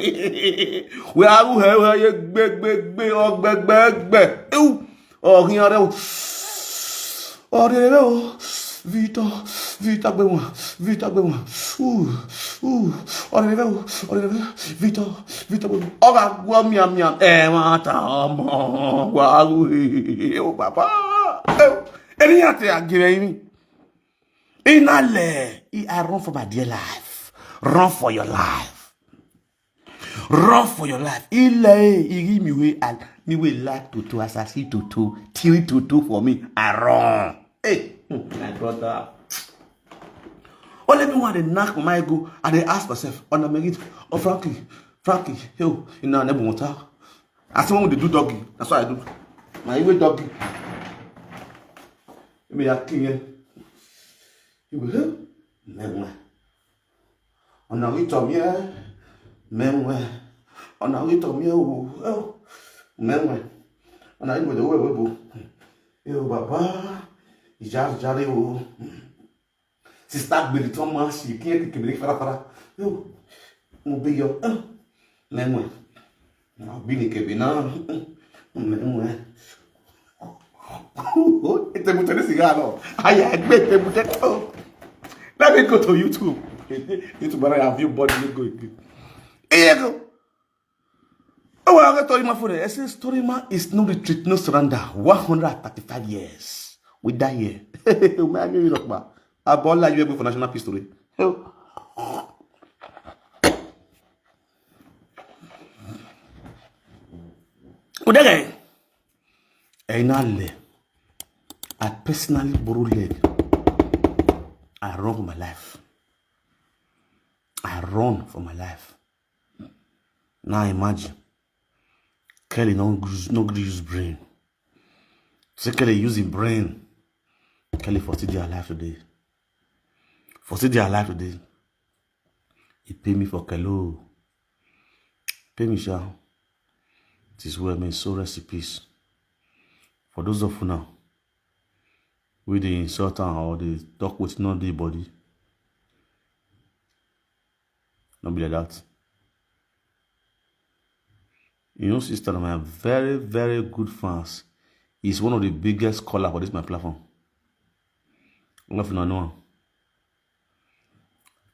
We are who have ye big big big oh big big big. Ew. Oh, here. Oh, there. Victor, Victor, be one, Victor, be one. Ooh, ooh, oh, there. Victor, Victor, be one. Oh, God, miam, miam. Eh, mata, ọmọ, wa, ooh, oh, papa. Eh, any ate agire mi. Inale, I run for my dear life. Run for your life. Run for your life. Ile, igi mi we al, mi we like toto, assassin toto, tiri toto for me. I run. Hey, hmm, my brother. Only me want to knock my go and they ask myself, on the minute, oh Frankie, Frankie, yo, you know, I never want to. I say when they do doggy, that's what I do. My way doggy. Maybe I can. You will help. Menwe. Ona witom ye. Menwe. Ona witom ye o. Menwe. Ona ibo de we we bo. Yo baba. Jar jar o. Sister Billy Thomas, she can't take me fara fara. Yo. Mo be yo. Menwe. Na Billy ke be na. Menwe. Ete mo tele siga no. Aya egbe ete mo tele. Let me go to YouTube. YouTube, I have you body go again. Here you go. Oh, well, I tell you my phone. I say story man is no retreat, no surrender. One hundred thirty-five years. We die here. Man, you look back. I bought like you for national history. Odege. Ẹ̀yin náà lẹ̀. I personally borrow leg. I run for my life. I run for my life. Now imagine. Kelly no use no gree use brain. Say Kelly use him brain. Kelly for still dey alive today. For still dey alive today. He pay me for Kelly. Pay me, sha. This way, man, so rest in peace. For those of you now, we dey insult am or dey talk wetin no dey body. No be like that. You know, sister, my very, very good fans. He's one of the biggest caller for this my platform. All of you know him.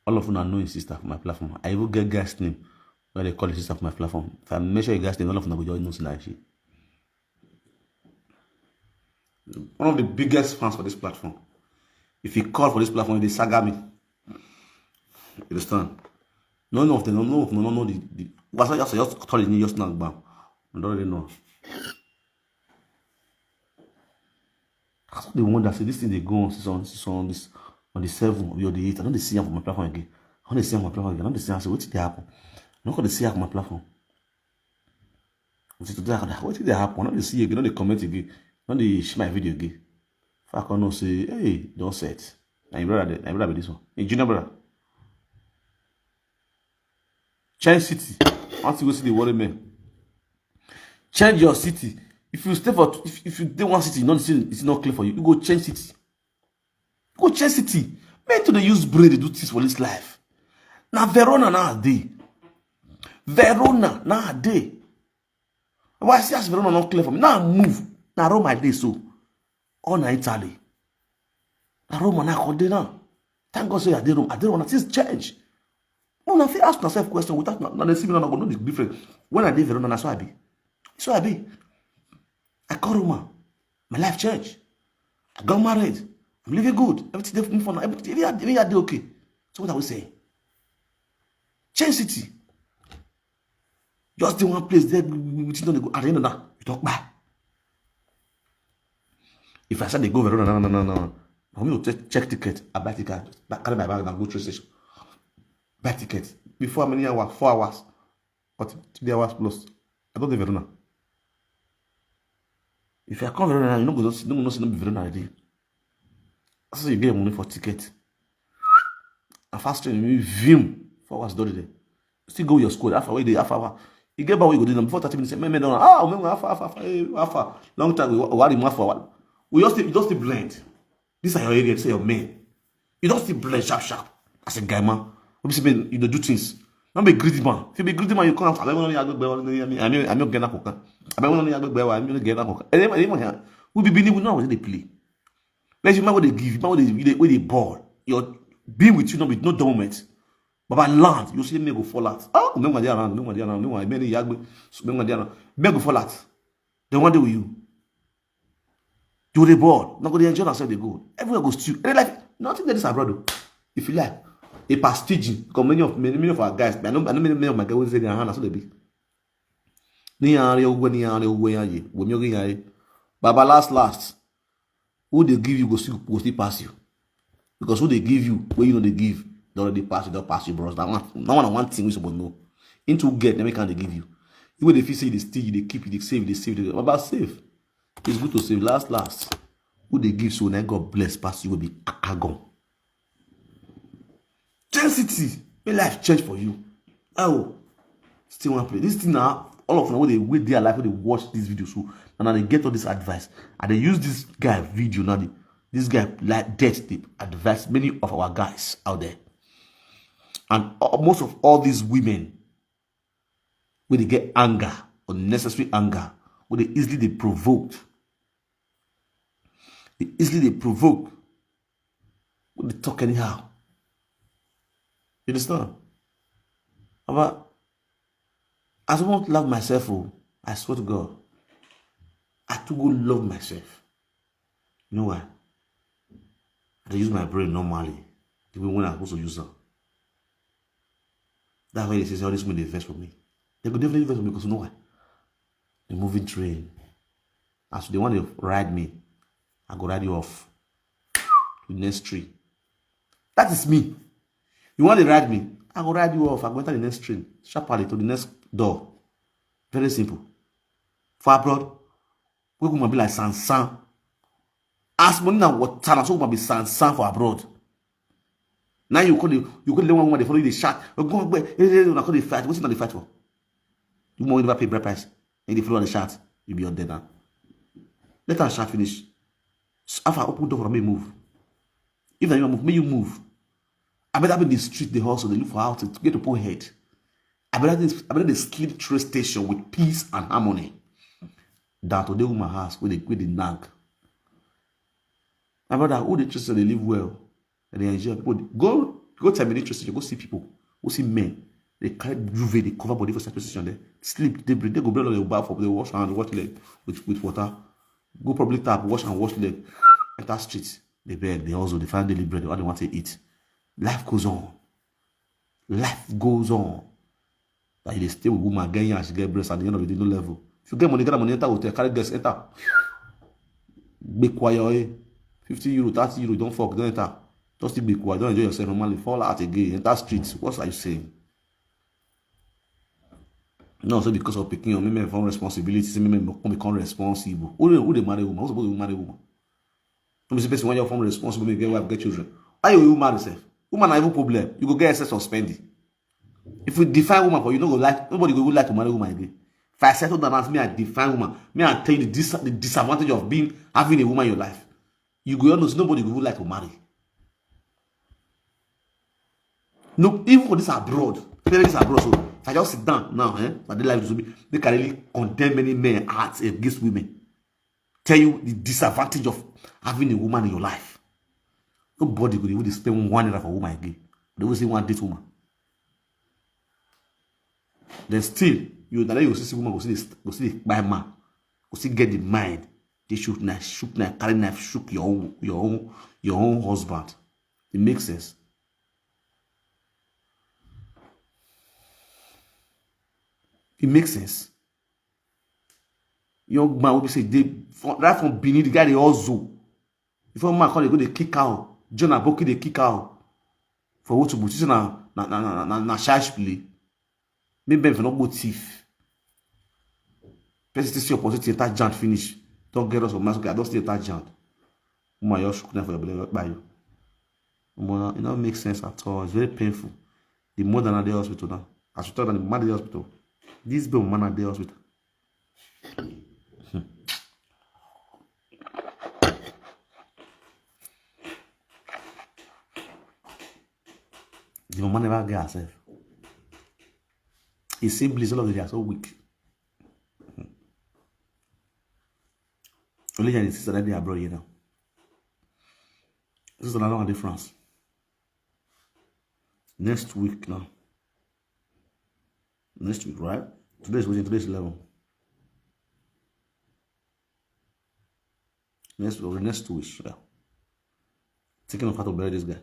All of you know his sister for my platform. I even get guys name where they call his sister for my platform. If I mention a guy's name, all of you know just know like she. One of the biggest fans for this platform. If he call for this platform, they saga me. You understand? None of them, none of them, none of the, the what's just just call it just now, bam. I don't really know. I saw the one that say this thing they go on, on, on this on the seven or the eight. I don't see him for my platform again. I don't see him for my platform again. I don't see him. I say, what did they happen? I don't see him for my platform. Until today, I can't, what did they happen? I don't see you again. I don't comment again. I don't share my video again. If I can know say, hey, don't set. Na your brother, na your brother be this one. Hey, junior brother. Change city. One thing wey still dey worry me. Change your city. If you stay for if, if you dey one city, you know say it's not clear for you. You go change city. You go change city. Men to dey use brain dey do things for this life. Na Verona na I dey. Verona na I dey. Why see as Verona not clear for me? Now I move. Now I roll my day so. All na Italy. Na Roma na I come dey now. Thank God say I dey Roma. I dey Roma, things change. No, na fit ask myself question without na, na dey see me now, I go know the difference. When I dey Verona, na so I be. So I be. I come Roma. My life change. I got married. I'm living good. Everything dey for me for now. Everything, every, every, I dey okay. So what are we saying? Change city. Just dey one place there, we, we, we, we, we, at the end of that, you talk bye. If I say they go Verona, no, no, no, no. For me to check, check ticket, I buy ticket, buy, carry my bag and go train station. Buy ticket. Before how many hours? Four hours. Or th-, three hours plus. I don't dey Verona. If I come Verona, you no go see, no go see no be Verona already. I say you get money for ticket. I fast train, you vim. Four hours done there. Still go your school. Half hour, wait, half hour. You get back where you go do them before thirty minutes. Men, men don't. Ah, men, half, half, half, eh, half hour. Long time we worry more for a while. We just, we just blend. These are your area. These are your men. You don't still blend sharp, sharp. As a guy man, we say, man, you don't do things. Don't be greedy man. If you be greedy man, you come out. I don't know. I mean, I mean, I mean, I mean, we be beginning. We know how they play. Let's man, what they give, man, what they, they, what they ball. Your being with you, no be no double moment. Baba land, you see me go fall out. Ah, me go dey around, me go dey around, me go many yagbe, so me go dey around. Me go fall out. Then one day with you, you dey ball. Now go dey enjoy yourself, dey go. Everywhere go stew. Any life, nothing that is abroad. Though. If you like, a pastiche, because many of many, many of our guys, I know, I know many, many of my guys will say their hand, so they be. Ni are you when you are when you are. Baba last last. Who they give you go still go still pass you. Because who they give you, where you know they give, they already pass you, don't pass you, bros. That one, that one, one thing we supposed to know. Into get, they can't they give you. You will they feel say they steal, they keep, they save, they save, they about save. It's good to save last, last. Who dey give so na God bless pass you go be akagon. Change city, make life change for you. Oh, still one place. This thing now, all of now wey dey wait their life wey dey watch this video so, and I dey get all this advice. I dey use this guy video now. This guy like death dey advise many of our guys out there, and uh, most of all these women wey dey get anger, unnecessary anger, wey dey easily dey provoked, dey easily dey provoke, wey dey talk anyhow. You understand? But I don't love myself. Oh, I swear to God, I too go love myself. You know why? I dey use my brain normally, the way when I supposed to use am. That's why they say all this money dey vex for me. They go definitely vex for me because you know why? The moving train. As they want to ride me, I go ride you off to the next tree. That is me. You want to ride me? I go ride you off. I go enter the next train sharply to the next door. Very simple. For abroad, we go be like sansan. As money na water, na so we be sansan for abroad. Now you could you could let one woman dey follow you dey shout, "Oh, go away," eh, eh, eh, una come dey fight. Wetin una dey fight for? You wan never pay bride price. And dey follow the shout, you be on there now. Let am shout finish. So, if I open door for me move. If na you move, make you move. I better be in the street, the hustle, they look for how to get to put head. I better dey, I better dey sleep train station with peace and harmony than to dey woman house wey dey wey dey nag. My brother, who dey trust say dey live well, and dey enjoy? People dey- go go terminate train station, go see people, go see men. They carry duvet, they cover body for side train station there. Sleep, they breathe, they go bring all the bath up, they wash hand, wash leg with, with water. Go public tap, wash and wash leg. Enter street, they beg, they hustle, they find daily bread, what they want to eat. Life goes on. Life goes on. That you dey stay with woman, get yansh, get breast, at the end of the day, no level. If you get money, get money, enter hotel, carry guests, enter. Be quiet, eh? Fifty euro, thirty euro, don't fuck, don't enter. Just still be quiet, don't enjoy yourself normally. Fall out again, enter streets. What are you saying? No, so because of picking on me, me from responsibility, say me, me become responsible. Who dey, who dey marry woman? Who suppose to marry woman? No be say person when you form responsible, make you get wife, get children. Why you, you marry yourself? Woman na even problem. You go get excess of spending. If we define woman for you, no go like nobody go even like to marry woman again. If I settle down as me, I define woman. Me, I tell you the, dis- the disadvantage of being having a woman in your life. You go know say nobody go even like to marry. No, even for this abroad, tell this abroad. So if I just sit down now, eh, I dey live to me, make I really condemn many men hearts against women. Tell you the disadvantage of having a woman in your life. Nobody go dey even dey spend one naira for woman again. They will say one date woman. Then still, you na you go see see woman go see this go see the kpai man, go see get the mind. They shoot knife, shoot knife, carry knife, shoot your own your own your own husband. It makes sense. It makes sense. Young man will be say they from- right from Benin, the guy they also. If one man call they go they kick out, John Aboki they kick out. For what to put na na na na na na shy play. Maybe if not go thief. Person still see opportunity enter jant finish. Don't get us for mask. Okay, I don't still enter jant. Woman, you shook for your belly by you. Omo, it don't make sense at all. It's very painful. The mother na dey hospital now. As you talk, the mother dey hospital. This baby mama na dey hospital. The mama never get herself. His siblings, all of them, they are so weak. Only your sister that they abroad, you know. Sister, I don't want France. Next week now. Next week, right? Today is weekend, today is eleven. Next week, next two weeks, yeah. Thinking of how to bury this guy.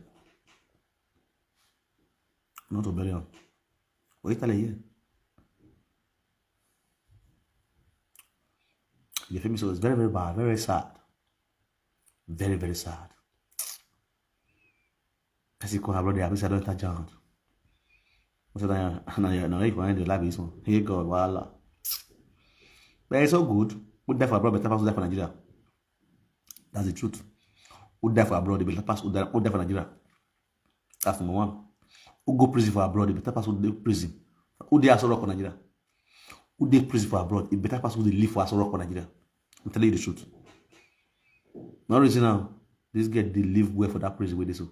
Not to bury him. But Italy here. The family, so it's very, very bad, very, very sad. Very, very sad. Person call her brother, I say I don't enter jant. I said, "Na na na na you find the life is one. Hey God, voila." But it's so good. We die for abroad, better pass we die for Nigeria. That's the truth. Who die for abroad, they better pass who die, who die for Nigeria. That's number one. Who go prison for abroad, they better pass who dey prison. Who dey Aso Rock for Nigeria? Who dey prison for abroad, it better pass who dey live for Aso Rock for Nigeria. I'm telling you the truth. No reason now. This girl dey live well for that prison wey dey so.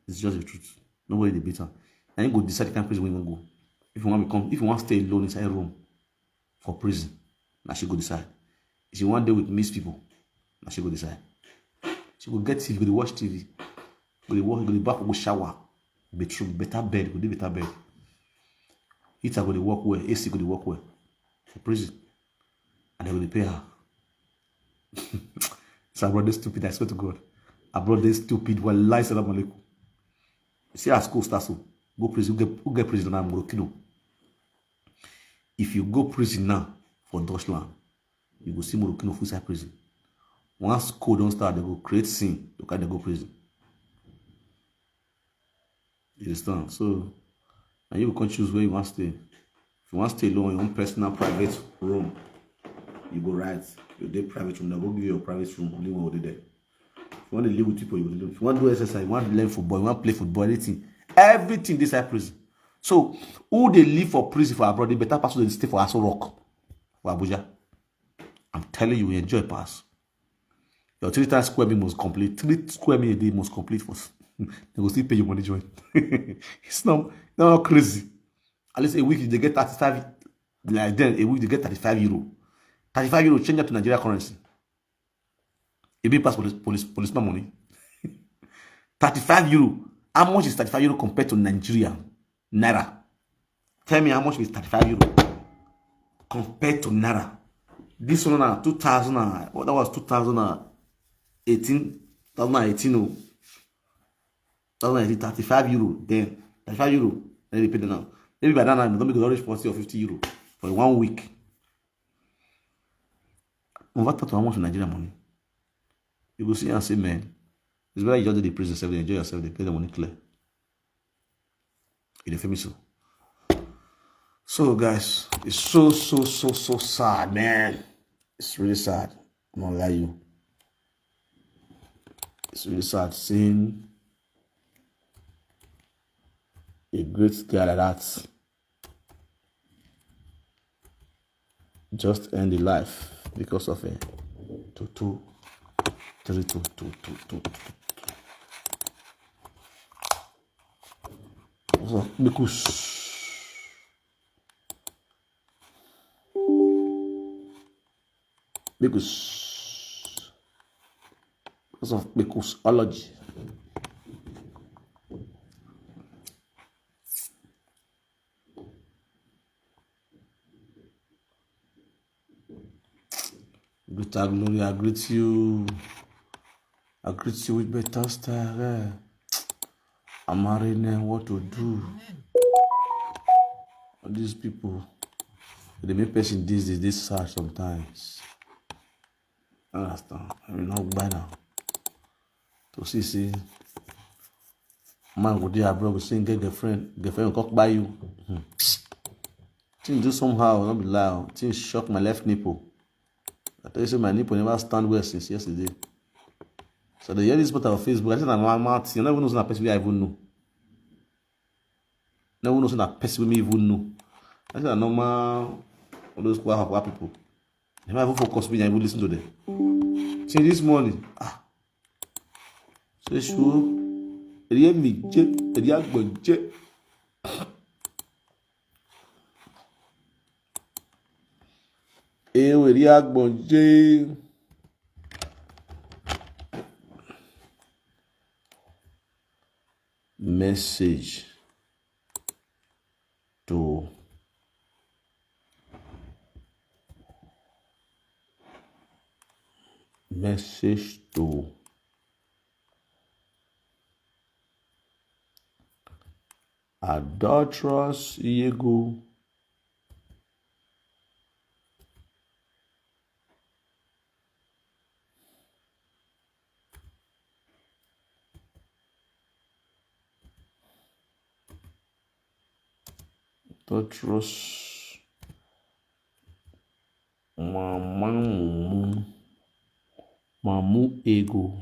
It's just the truth. Nobody dey beat am. Na him go decide the kind prison wey he wan go. If you wan become, if you wan stay alone inside room for prison, na she go decide. If you wan dey with mixed people, na she go decide. She go get T V, go dey watch T V, go dey watch, go dey baff, go shower, bedroom, better bed, go dey better bed. Heater go dey work well, A C go dey work well for prison, and dem go dey pay her. So abroad dey stupid, I swear to God. Abroad dey stupid. Wallahi, salam alaikum. You see, as school start so, go prison, who get, who get prison now? Morocco. If you go prison now for Dutchland, you go see Morocco full inside prison. Once school don start, they go create scene to carry dem go prison. You understand? So, and you can choose where you want to stay. If you want to stay alone, your own personal private room, you go right. You dey private room, they go give you your private room, only one will dey there. If you want to live with people, you will live. If you want to do exercise, you want to learn football, you want to play football, anything, everything dey inside prison. So, who dey live for prison for abroad, they better pass who dey stay for Aso Rock, for Abuja. I'm telling you, we enjoy pass. Your three times square meal must complete. Three square meal a day must complete for s-, they go still pay you money join. It's not, not crazy. At least a week, you dey get thirty-five, like then, a week, they get thirty-five euro. Thirty-five euro, change that to Nigeria currency. E big pass police, police, policeman money. Thirty-five euro. How much is thirty-five euro compared to Nigeria naira? Tell me how much is thirty-five euro compared to naira. This one na two thousand and, what, that was two thousand and eighteen, two thousand and eighteen, oh. Two thousand and eighteen, thirty-five euro then. Thirty-five euro, then they pay them now. Maybe by that time, don't make it reach forty or fifty euro for one week. Convert that to how much for Nigeria money? You go see and say, man, it's better you just do the prison self, enjoy yourself, they pay the money clear. You dey feel me so? So, guys, it's so, so, so, so sad, man. It's really sad. I'm not gonna lie you. It's really sad seeing a great guy like that just end the life because of a two two three two two two two. Because, because, because of Bekusology. Greater Glory, I greet you. I greet you with better style. Eh? Amarine, what to do? All these people, they make person this, this, this sad sometimes. Understand? I mean, not by now. To see, see, man go dey abroad, go say get girlfriend, girlfriend go come buy you. Hmm. Things do somehow, no be lie. Things shock my left nipple. I tell you, say my nipple never stand well since yesterday. So they hear this part of Facebook. I say na normal thing. I never know say na person wey I even know. Never know say na person wey me even know. I say na normal, all those kwa kwa people. They never even focus me, I even listen to them. Since this morning, ah, say sure. Eri emi je, eri agbon je. Ewe eri agbon je. Message to, message to adulterous Yego. Adulterous mama mumu. Mamu ego.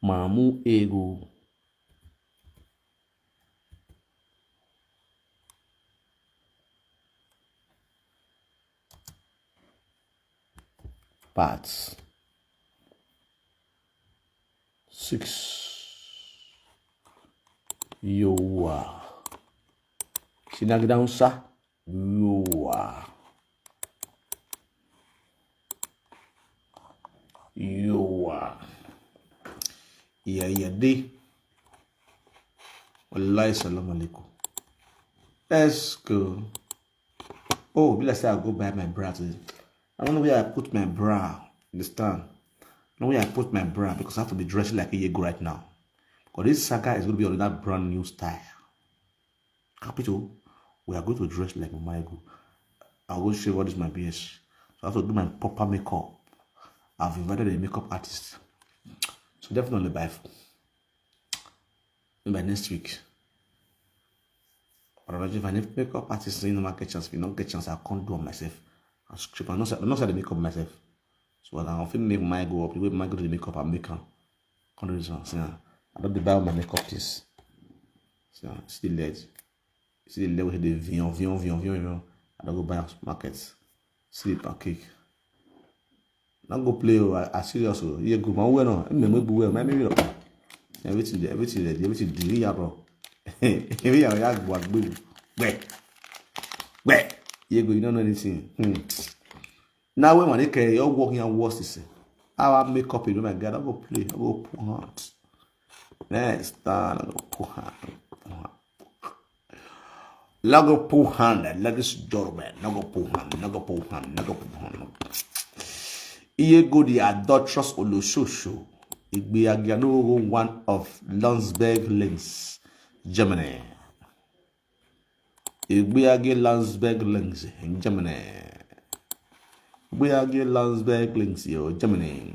Mamu ego. Part six. Yowa. Sinagidansa. Yowa. Yowa. Yeah, yeah, day. Wallahi, salam alaikum. Let's go. Oh, be like say I go buy my bra today. I don't know where I put my bra. Understand? I don't know where I put my bra because I have to be dressed like a yego right now. Because this saga is going to be on that brand new style. Capital, we are going to dress like Mama Ego. I'll go shave all this my B S. So I have to do my proper makeup. I've invited a makeup artist. So definitely by, by next week. Or if I need makeup artist, you know, my get chance. If you don't get chance, I can't do it myself. I'll script. I'm not, I'm not the makeup myself. So I'll film make my go up. The way my go to the makeup, I'll make her. Come do this one. See, I don't buy all my makeup things. See, see the leg. See the leg with the vion, vion, vion, vion, vion. I don't go buy am for market. See the pancake. No go play o, I, I serious o. Iye go ma we no. Me me bu we, me me we. Everything dey, everything dey, everything dey. Yeah, bro. Every year ya gbo agbo. Gbe. Gbe. Iye go, you don't know anything. Hmm. Now when one dey your work here worse is. How I make up, you know, my God, I go play, I go put hand. Next time, I go put hand, put hand. Lago pull hand, ladies and gentlemen. Lago pull hand, lago pull hand, lago pull hand. Iye go the adulterous Olososho. Igbeagianowo, one of Landsberg Links, Germany. Igbeagi Landsberg Links in Germany. Igbeagi Landsberg Links, yo, Germany.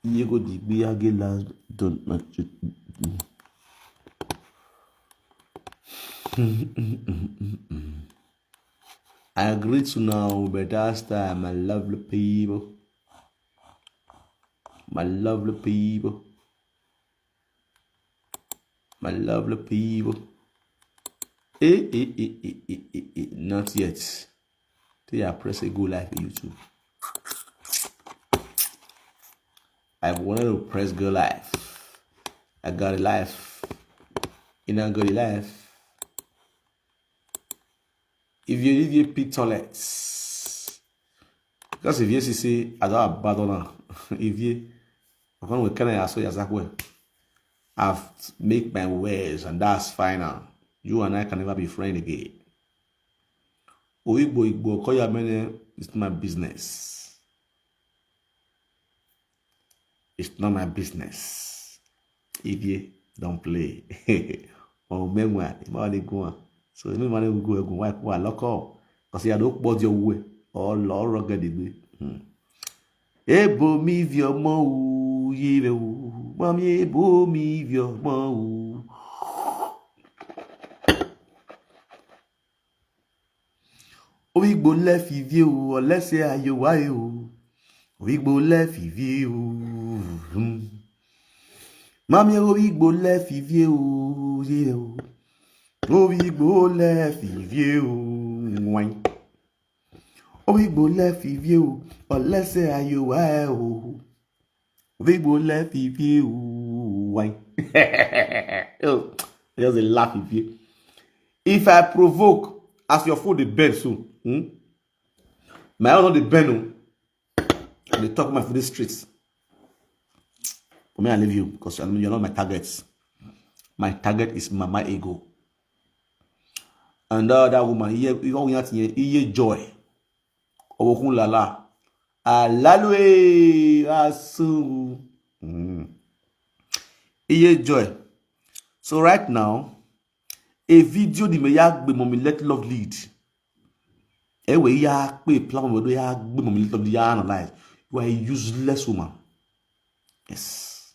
Iye go the Igbeagi Lands don't not. I greet you now, but that time, my lovely people. My lovely people. My lovely people. Eh, eh, eh, eh, eh, eh, eh. Not yet. Till I press a go live for YouTube. I wanted to press go live. I got it live. You know, got it live. If you, if you pit toilets, because if you see, see, I don't abandon her. If you, I can't wait, can I ask you, I've make my ways, and that's final. You and I can never be friends again. Oigbo, Igbo, call your many, it's my business. It's not my business. If you don't play. Oh, meanwhile, if I go on. So, if I go, go, why, why, lock up? Because you don't put your way. All, all rugged degree. Hmm. Ebo mi vi ọmọ o, ye ve o. Mami, ebo mi vi ọmọ o. Oigbo left you, or let's say, are you why o? Oigbo left you. Hmm. Mami, Oigbo left you, ye o. Oigbo left you. Wine. Oigbo left you, or let's say, are you why o? Oigbo left you. Wine. Oh, just a laugh if you. If I provoke, as your food dey bend so, hmm? My own no dey bend o. I dey talk my for the streets. For me, I leave you because you're not my target. My target is Mama Ego. And uh, that woman, iye, iye, iye, iye joy. Owokun lala. Alalue asu. Mm. Iye joy. So right now, a video the me ya gbe mommy let love lead. Ewe ya pe plan mo do ya gbe mommy let love lead ya analyze. You are a useless woman. Yes.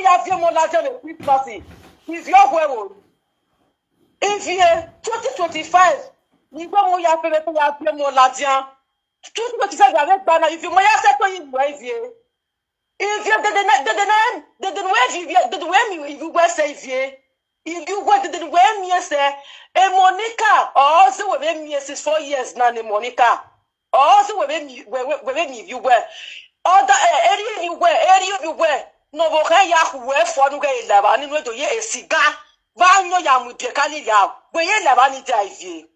pe ya vie mo la dia le Christmas. Ivie ogwe wo. Ivie twenty twenty-five. Ni gbe mo ya pe pe ya vie mo la dia. Twenty twenty-five ya ve gba na ivie mo ya se to yi mo ivie. Ivie dede na dede na dede we ivie dede we mi ivie we se ivie. Ivie we dede we mi se. E Monica. Oh, so we mi since four years na ni Monica. Oh, so we mi we we mi ivie we. Oda eri ivie we eri ivie we. No bo kan ya ku we fo nu ge la ba ni no do ye e siga. Ba nyo ya mu je ka ni ya. We ye la ba ni ja ivie.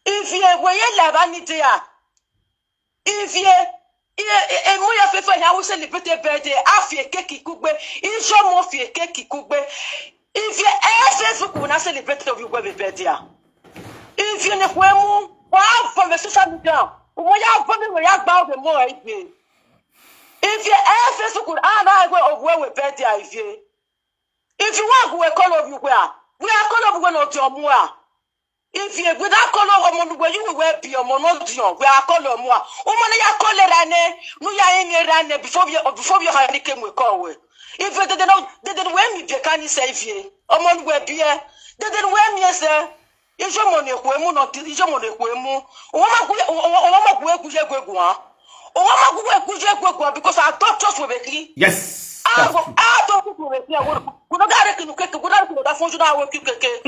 Ivie we ye la ba ni dia. Ivie e e e mo ya fe fe ya wo celebrate birthday. A fie cake kugbe. Ijo mo fie cake kugbe. Ivie e Facebook na celebrate of you birthday. Ivie ne kwe mu wa vo me social media. Umo ya vo me ya gba obe mo ivie. Ivie e Facebook a na we of we birthday ivie. If you want we call of you we are. We are call of we no do more. If you we that call of omo we you we be omo no do we are call of more. Umo na ya call rane. No ya in rane before you before you have any came we call we. If you didn't know didn't we me be can say if you. Omo we be. Didn't we me say. Ijo mo ne kwe mu no ijo mo ne kwe mu. Umo ma ku umo ma ku ku je kwe gwa. Umo ma ku ku je kwe gwa because I don't trust we be. Yes. Ago ato ku ku be ya wo. Ku no gare kinu keke ku no gare kinu da fun ju na wo ki keke.